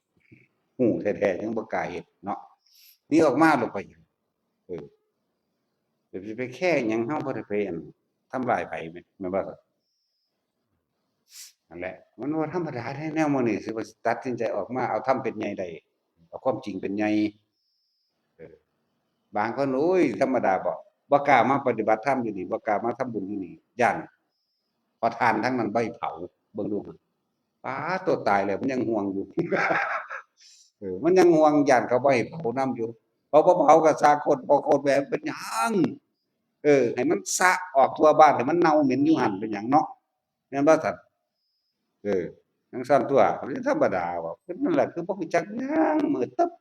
ฮู้แท้ๆยังบ่กล้าเฮ็ดเนาะ หนีออกมาโลดไป เออ เดี๋ยวสิไปแคร์หยัง เฮาบ่ได้ไป อั่น ทำร้ายไผแม่น แม่นบ่ล่ะ นั่นแหละ มันบ่ธรรมดาเด้ แนวมื้อนี้สิว่าสิตัดสินใจออกมาเอาธรรมเป็นใหญ่ได้ เอาความจริงเป็นใหญ่ เออ บางคน โอ้ย ธรรมดาบ่ บ่กล้ามาปฏิบัติธรรมอยู่นี่ บ่กล้ามาทำบุญอยู่นี่ ย้านขอทานทั้งนั้นบ่ให้เผา เบิ่งดูหั่น ป๊าด ตัวตายแล้วมันยังห่วงอยู่ เออ มันยังห่วง ย้านเขาบ่ให้เผานำอยู่ เพราะบ่เผาก็สร้างคน พอคนแบบเป็นหยัง เออ ให้มันสะออกทั่วบ้าน ให้มันเน่าเหม็นอยู่หั่นเป็นหยังเนาะ แม่นบ่ซั่น เออ จั่งซั่นตั่ว มันธรรมดาบ่ คือนั่นแหละ คือบ่รู้จักหยัง มืดตึ๊บ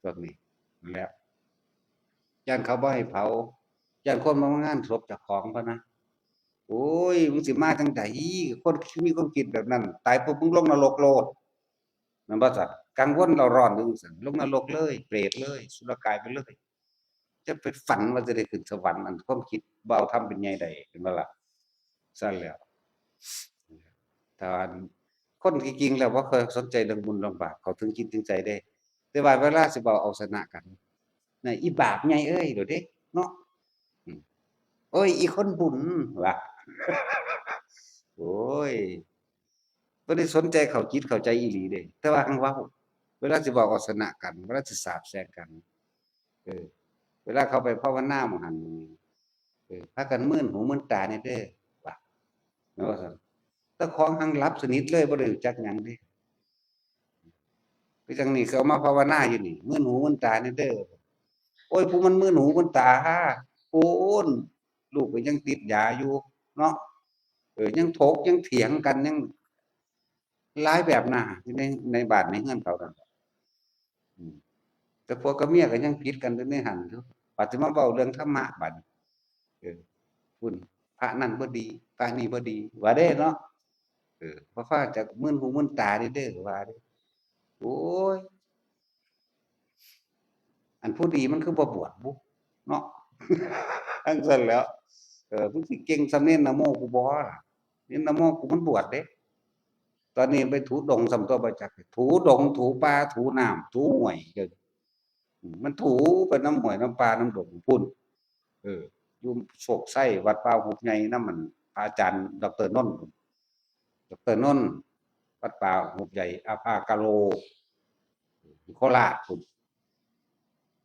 พวกนี้ นั่นแหละ ย้านเขาบ่ให้เผา ย้านคนมามางานศพเจ้าของพะนะ โอ้ย มึงสิมาจั่งใด คนมีความคิดแบบนั้น ตายปุ๊บมึงลงนรกโลด แม่นบ่ซั่น กังวลเร่าร้อนอยู่ซั่น ลงนรกเลย เปรตเลย สุรกายไปเลย จะไปฝันว่าจะได้ขึ้นสวรรค์ อันความคิดบ่เอาธรรมเป็นใหญ่ได้ เห็นบ่ล่ะ ซั่นแล้ว แต่ว่าคนที่จริงแล้วบ่ค่อยสนใจเรื่องบุญเรื่องบาป เข้าถึงจิตถึงใจเด้ แต่ว่าเวลาสิเว้าเอาชนะกัน น่ะ อีบาปใหญ่เอ้ย โดดเด้ เนาะ อืม โอ้ย อีคนบุญ ว่า โอ้ย บ่ได้สนใจเข้าจิตเข้าใจอีหลีเด้ แต่ว่าหั้นเว้า เวลาสิเว้าเอาชนะกัน เวลาสิสาปแช่งกัน เออ เวลาเขาไปภาวนาหม่องหั่น เออ พากันมื่นหูมื่นตาแหน่เด้อ ว่า แม่นบ่ซั่น แต่ของหั้นหลับสนิทเลย บ่ได้รู้จักหยังเด้ คือจั่งนี้เขามาภาวนาอยู่นี่ มื่นหูมื่นตาแหน่เด้อ โอ้ย ผู้มันมื่นหูมื่นตา โอ้น ลูกก็ยังติดยาอยู่เนาะ เออ ยังถกยังเถียงกัน ยังหลายแบบหน้าอยู่ใน ในบ้านในเฮือนเขานั่น อืม แต่ผัวกับเมียก็ยังผิดกันอยู่ในหั่นอยู่ บัดสิมาเว้าเรื่องธรรมะบัดนี้ เออ พุ้น พระนั่นบ่ดี พระนี่บ่ดี ว่าเด้เนาะ เออ บ่ฟ้าวจักมื่นหูมื่นตาเด้อ เด้อ ว่าเด้อ โอ้ย อันผู้ดีมันคือบ่บวชบุ เนาะ จั่งซั่นแหล้ว เออ มึงสิเก่งส่ำเณรนะโมกูบ่ล่ะ นี่นะโมกูมันบวชเด้ ตอนนี้ไปถูดงซ้ำตัวบ่จัก ถูดง ถูป่า ถูน้ำ ถูห้วย เดี๋ยว อืม มันถูไปนำห้วยนำป่านำดงพู้น เออ อยู่โชคชัย วัดป่าหุบใหญ่นำมัน พระอาจารย์ด็อกเตอร์นนท์ ด็อกเตอร์นนท์ วัดป่าหุบใหญ่ อาภากาโล โคราชพู้น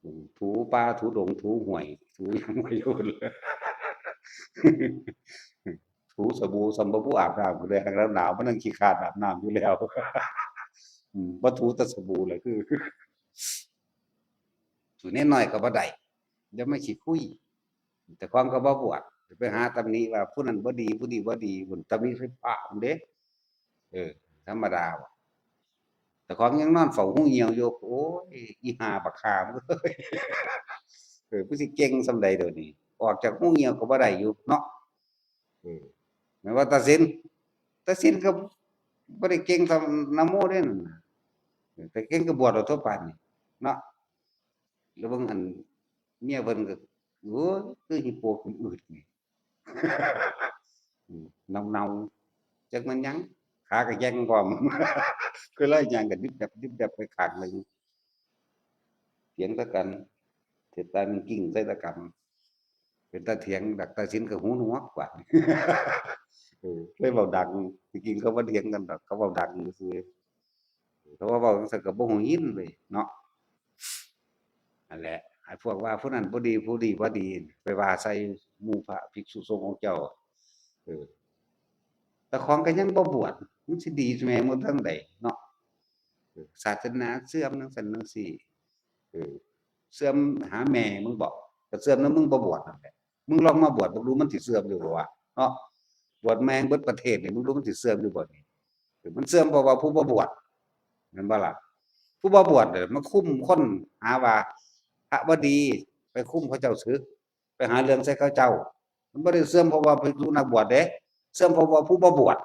อืม ถูป่า ถูดง ถูห้วย ถูหยังไปอยู่พู้น ถูสบู่ซ้ำบ่ผู้อาบน้ำพู้นเลย หากหนาวๆ มันยังขี้คร้านอาบน้ำอยู่แล้ว อืม บ่ถูแต่สบู่เลย คือ ถูน้อยๆ ก็บ่ได้ เดี๋ยวมาขี้คุย เจ้าของก็บ่บวช ไปหาตำหนิว่าผู้นั้นบ่ดี ผู้นี้บ่ดี พู้น ตำหนิใส่พระพู้นเด้ เออ ธรรมดาว่ะ เจ้าของยังนอนเฝ้าหูเหี่ยวอยู่ โอ้ย อีห่าบักห่ามึงเอ้ย เออ กูสิเก่งส่ำใดเดี๋ยวนี้ ออกจากหูเหี่ยวก็บ่ได้อยู่เนาะ เออ แม้ว่าตาสิน ตาสินก็บ่ได้เก่งส่ำนะโมเด้นั่นน่ะ เออ แต่เก่งก็บวชเอาทั่วปานนี่เนาะ แล้วเบิ่งอันเมียเพิ่นก็ โอ้ย คือฮิปโปขึ้นอืดนี่ อืม เนาๆ จักมันหยัง ขาก็แย่งพร้อม ก็เลยย่างกันดิบดับ ดิบดับไปข้างหนึ่ง เถียงตะกัน เสร็จตามันกิ่งใส่ตะกำ เป็นตาเถียงดักตาสินกับหูหนวกกว่า เออ เลยเว้าดัง จริงๆ เขาบ่เถียงกันดอก เขาเว้าดังซื่อๆ เขาว่าเว้าจั่งซั้นก็บ่ฮู้ยินเว้ยเนาะ นั่นแหละ ไอ้พวกว่าผู้นั้นบ่ดี ผู้นี้บ่ดี ไปว่าใส่หมู่พระภิกษุสงฆ์ของเจ้า เออ เจ้าของก็ยังบ่บวช มันสิดีแม่นบ่ทางใดเนาะ เออ ศาสนาเสื่อมจั่งซั้นจั่งซี้ เออ เสื่อมหาแม่มึงบอก ก็เสื่อมนำมึงบ่บวชนั่นแหละ มึงลองมาบวชเบิ่งดู มันสิเสื่อมอยู่บ่วะ เนาะ บวชแม่งเบิดประเทศนี่ มึงดูมันสิเสื่อมอยู่บ่นี่ เออ มันเสื่อมเพราะว่าผู้บ่บวช แม่นบ่ล่ะ ผู้บ่บวชเนี่ยมาคุมคน หาว่าพระบ่ดี ไปคุมเขาเจ้าสึก ไปหาเรื่องใส่เขาเจ้า มันบ่ได้เสื่อมเพราะว่าภิกษุนักบวชเด้ เสื่อมเพราะว่าผู้บ่บวช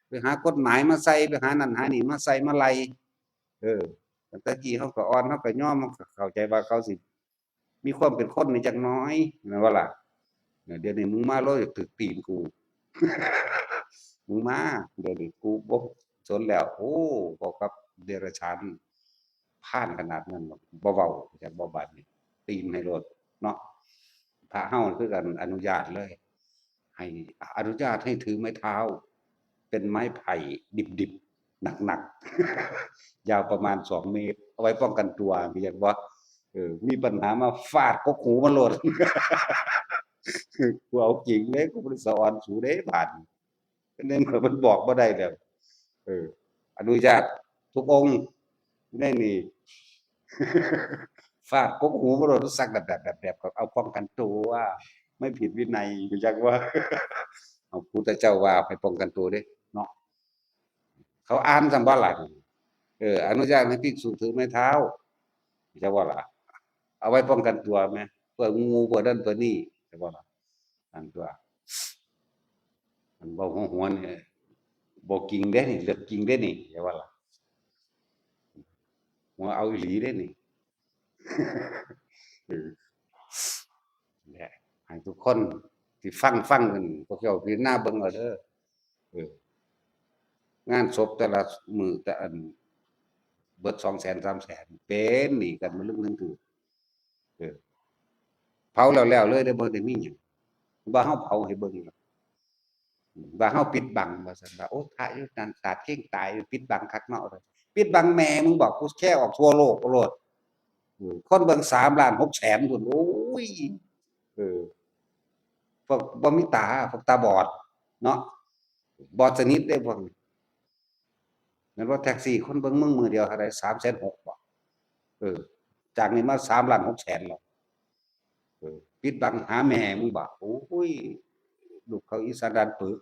ไปหากฎหมายมาใส่ ไปหานั่นหานี่มาใส่มาไล่ เออ แต่กี้เขาก็อ่อน เขาก็ยอม เขาก็เข้าใจว่าเขาสิมีความเป็นคนนี่จักหน่อย แม่นบ่ล่ะ เดี๋ยวนี้มึงมา โลด อยากถืกตีนกู มึงมา เดี๋ยวนี้กูบ่สนแล้ว โอ้ เว้ากับเดรัจฉาน พาลขนาดนั้น บ่เว้า จักบ่บาดนี้ ตีนให้โลดเนาะ พระเฮาคือกันอนุญาตเลย ให้อนุญาตให้ถือไม้เท้า เป็นไม้ไผ่ดิบๆ หนักๆ ยาวประมาณสองเมตร เอาไว้ป้องกันตัว เห็นบ่ เออ มีปัญหามาฟาดกกหูมันโลด กูเอาจริงเด้ กูบ่ได้สะออนสูเด้บาดนี้ ในเมื่อมันบอกบ่ได้แล้ว เออ อนุญาตทุกองค์ ในนี่ ฟาดกกหูมันโลด สักแดบๆๆๆ ก็เอาป้องกันตัว ไม่ผิดวินัย รู้จักว่า เอาพุทธเจ้าว่าให้ป้องกันตัวเด้เนาะ เขาอ่านซ้ำบ่ล่ะ เออ อนุญาตให้ภิกษุถือไม้เท้า รู้จักบ่ล่ะ เอาไว้ป้องกันตัวแหม เพื่องู เพื่อนั่นเพื่อนี่ รู้จักบ่ล่ะ อันตัว อันเว้าหัวๆ นี่ บ่จริงเด้นี่ เรื่องจริงเด้นี่ รู้จักบ่ล่ะ หัวเอาอีหลีเด้นี่ เออ แหละ ให้ทุกคนที่ฟัง ฟังกัน พวกเจ้าพิจารณาเบิ่งเอาเด้อ เออ งานศพแต่ละมื้อแต่อัน เบิดสองแสนสามแสน เป็นหนี้กันมาลึกๆ เออ เผาแล้วๆ เลยเด้อ บ่ได้มีหยัง ว่าเฮาเผาให้เบิ่ง ว่าเฮาปิดบัง ว่าซั่น ว่า โอ้ พระอยู่นั่น สาดเข่งตาย ปิดบังคักเนาะ ปิดบังแม่มึงบอก กูแชร์ออกทั่วโลกโลด เออ คนเบิ่งสามล้านหกแสนพู้น โอ้ย เออ พวกบ่มีตา พวกตาบอดเนาะ บอดสนิทเด้พวกนี้ แม่นบ่ แท็กซี่คนเบิ่งมึงมื้อเดียวเท่าใด สามแสนหกบ่ เออ จากนี้มาสามล้านหกแสนแล้ว เออ ปิดบังหาแม่มึงบ่ โอ้ย ลูกเขาอีสานด่านปึก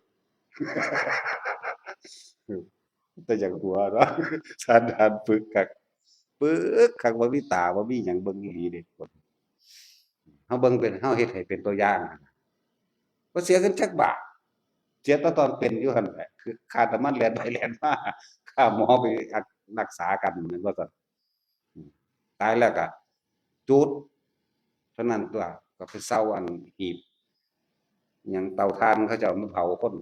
แต่อยากหัวเนาะ สานด่านปึกคัก ปึกคัก บ่มีตา บ่มีหยังเบิ่งอีหลีเด้ คน เฮาเบิ่งเป็น เฮาเฮ็ดให้เป็นตัวอย่างหั่นน่ะ บ่เสียเงินจักบาท เสียแต่ตอนเป็นอยู่หั่นแหละ คือค่าน้ำมันแล่นไปแล่นมา ค่าหมอไปรักษากัน แม่นบ่ซั่น อืม ตายแล้วก็จุด เท่านั้นตัว ก็ไปเซาอันหีบ หยังเตาถ่านเขาเจ้ามาเผาคน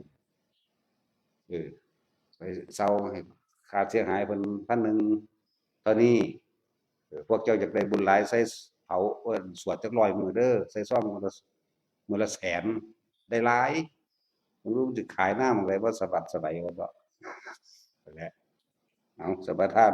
เออ ไปเซาให้ค่าเสียหายเพิ่นพันหนึ่งเท่านี้ เออ พวกเจ้าอยากได้บุญหลาย ใส่เผา เอิ้นสวดจักร้อยมื้อเด้อ ใส่ซองมื้อละ มื้อละแสน ได้หลาย บ่รู้มันสิขายหน้าหม่องใด๋บ่สะบัดสะใบ๋ว่าเนาะ นั่นแหละ เอา สมาทาน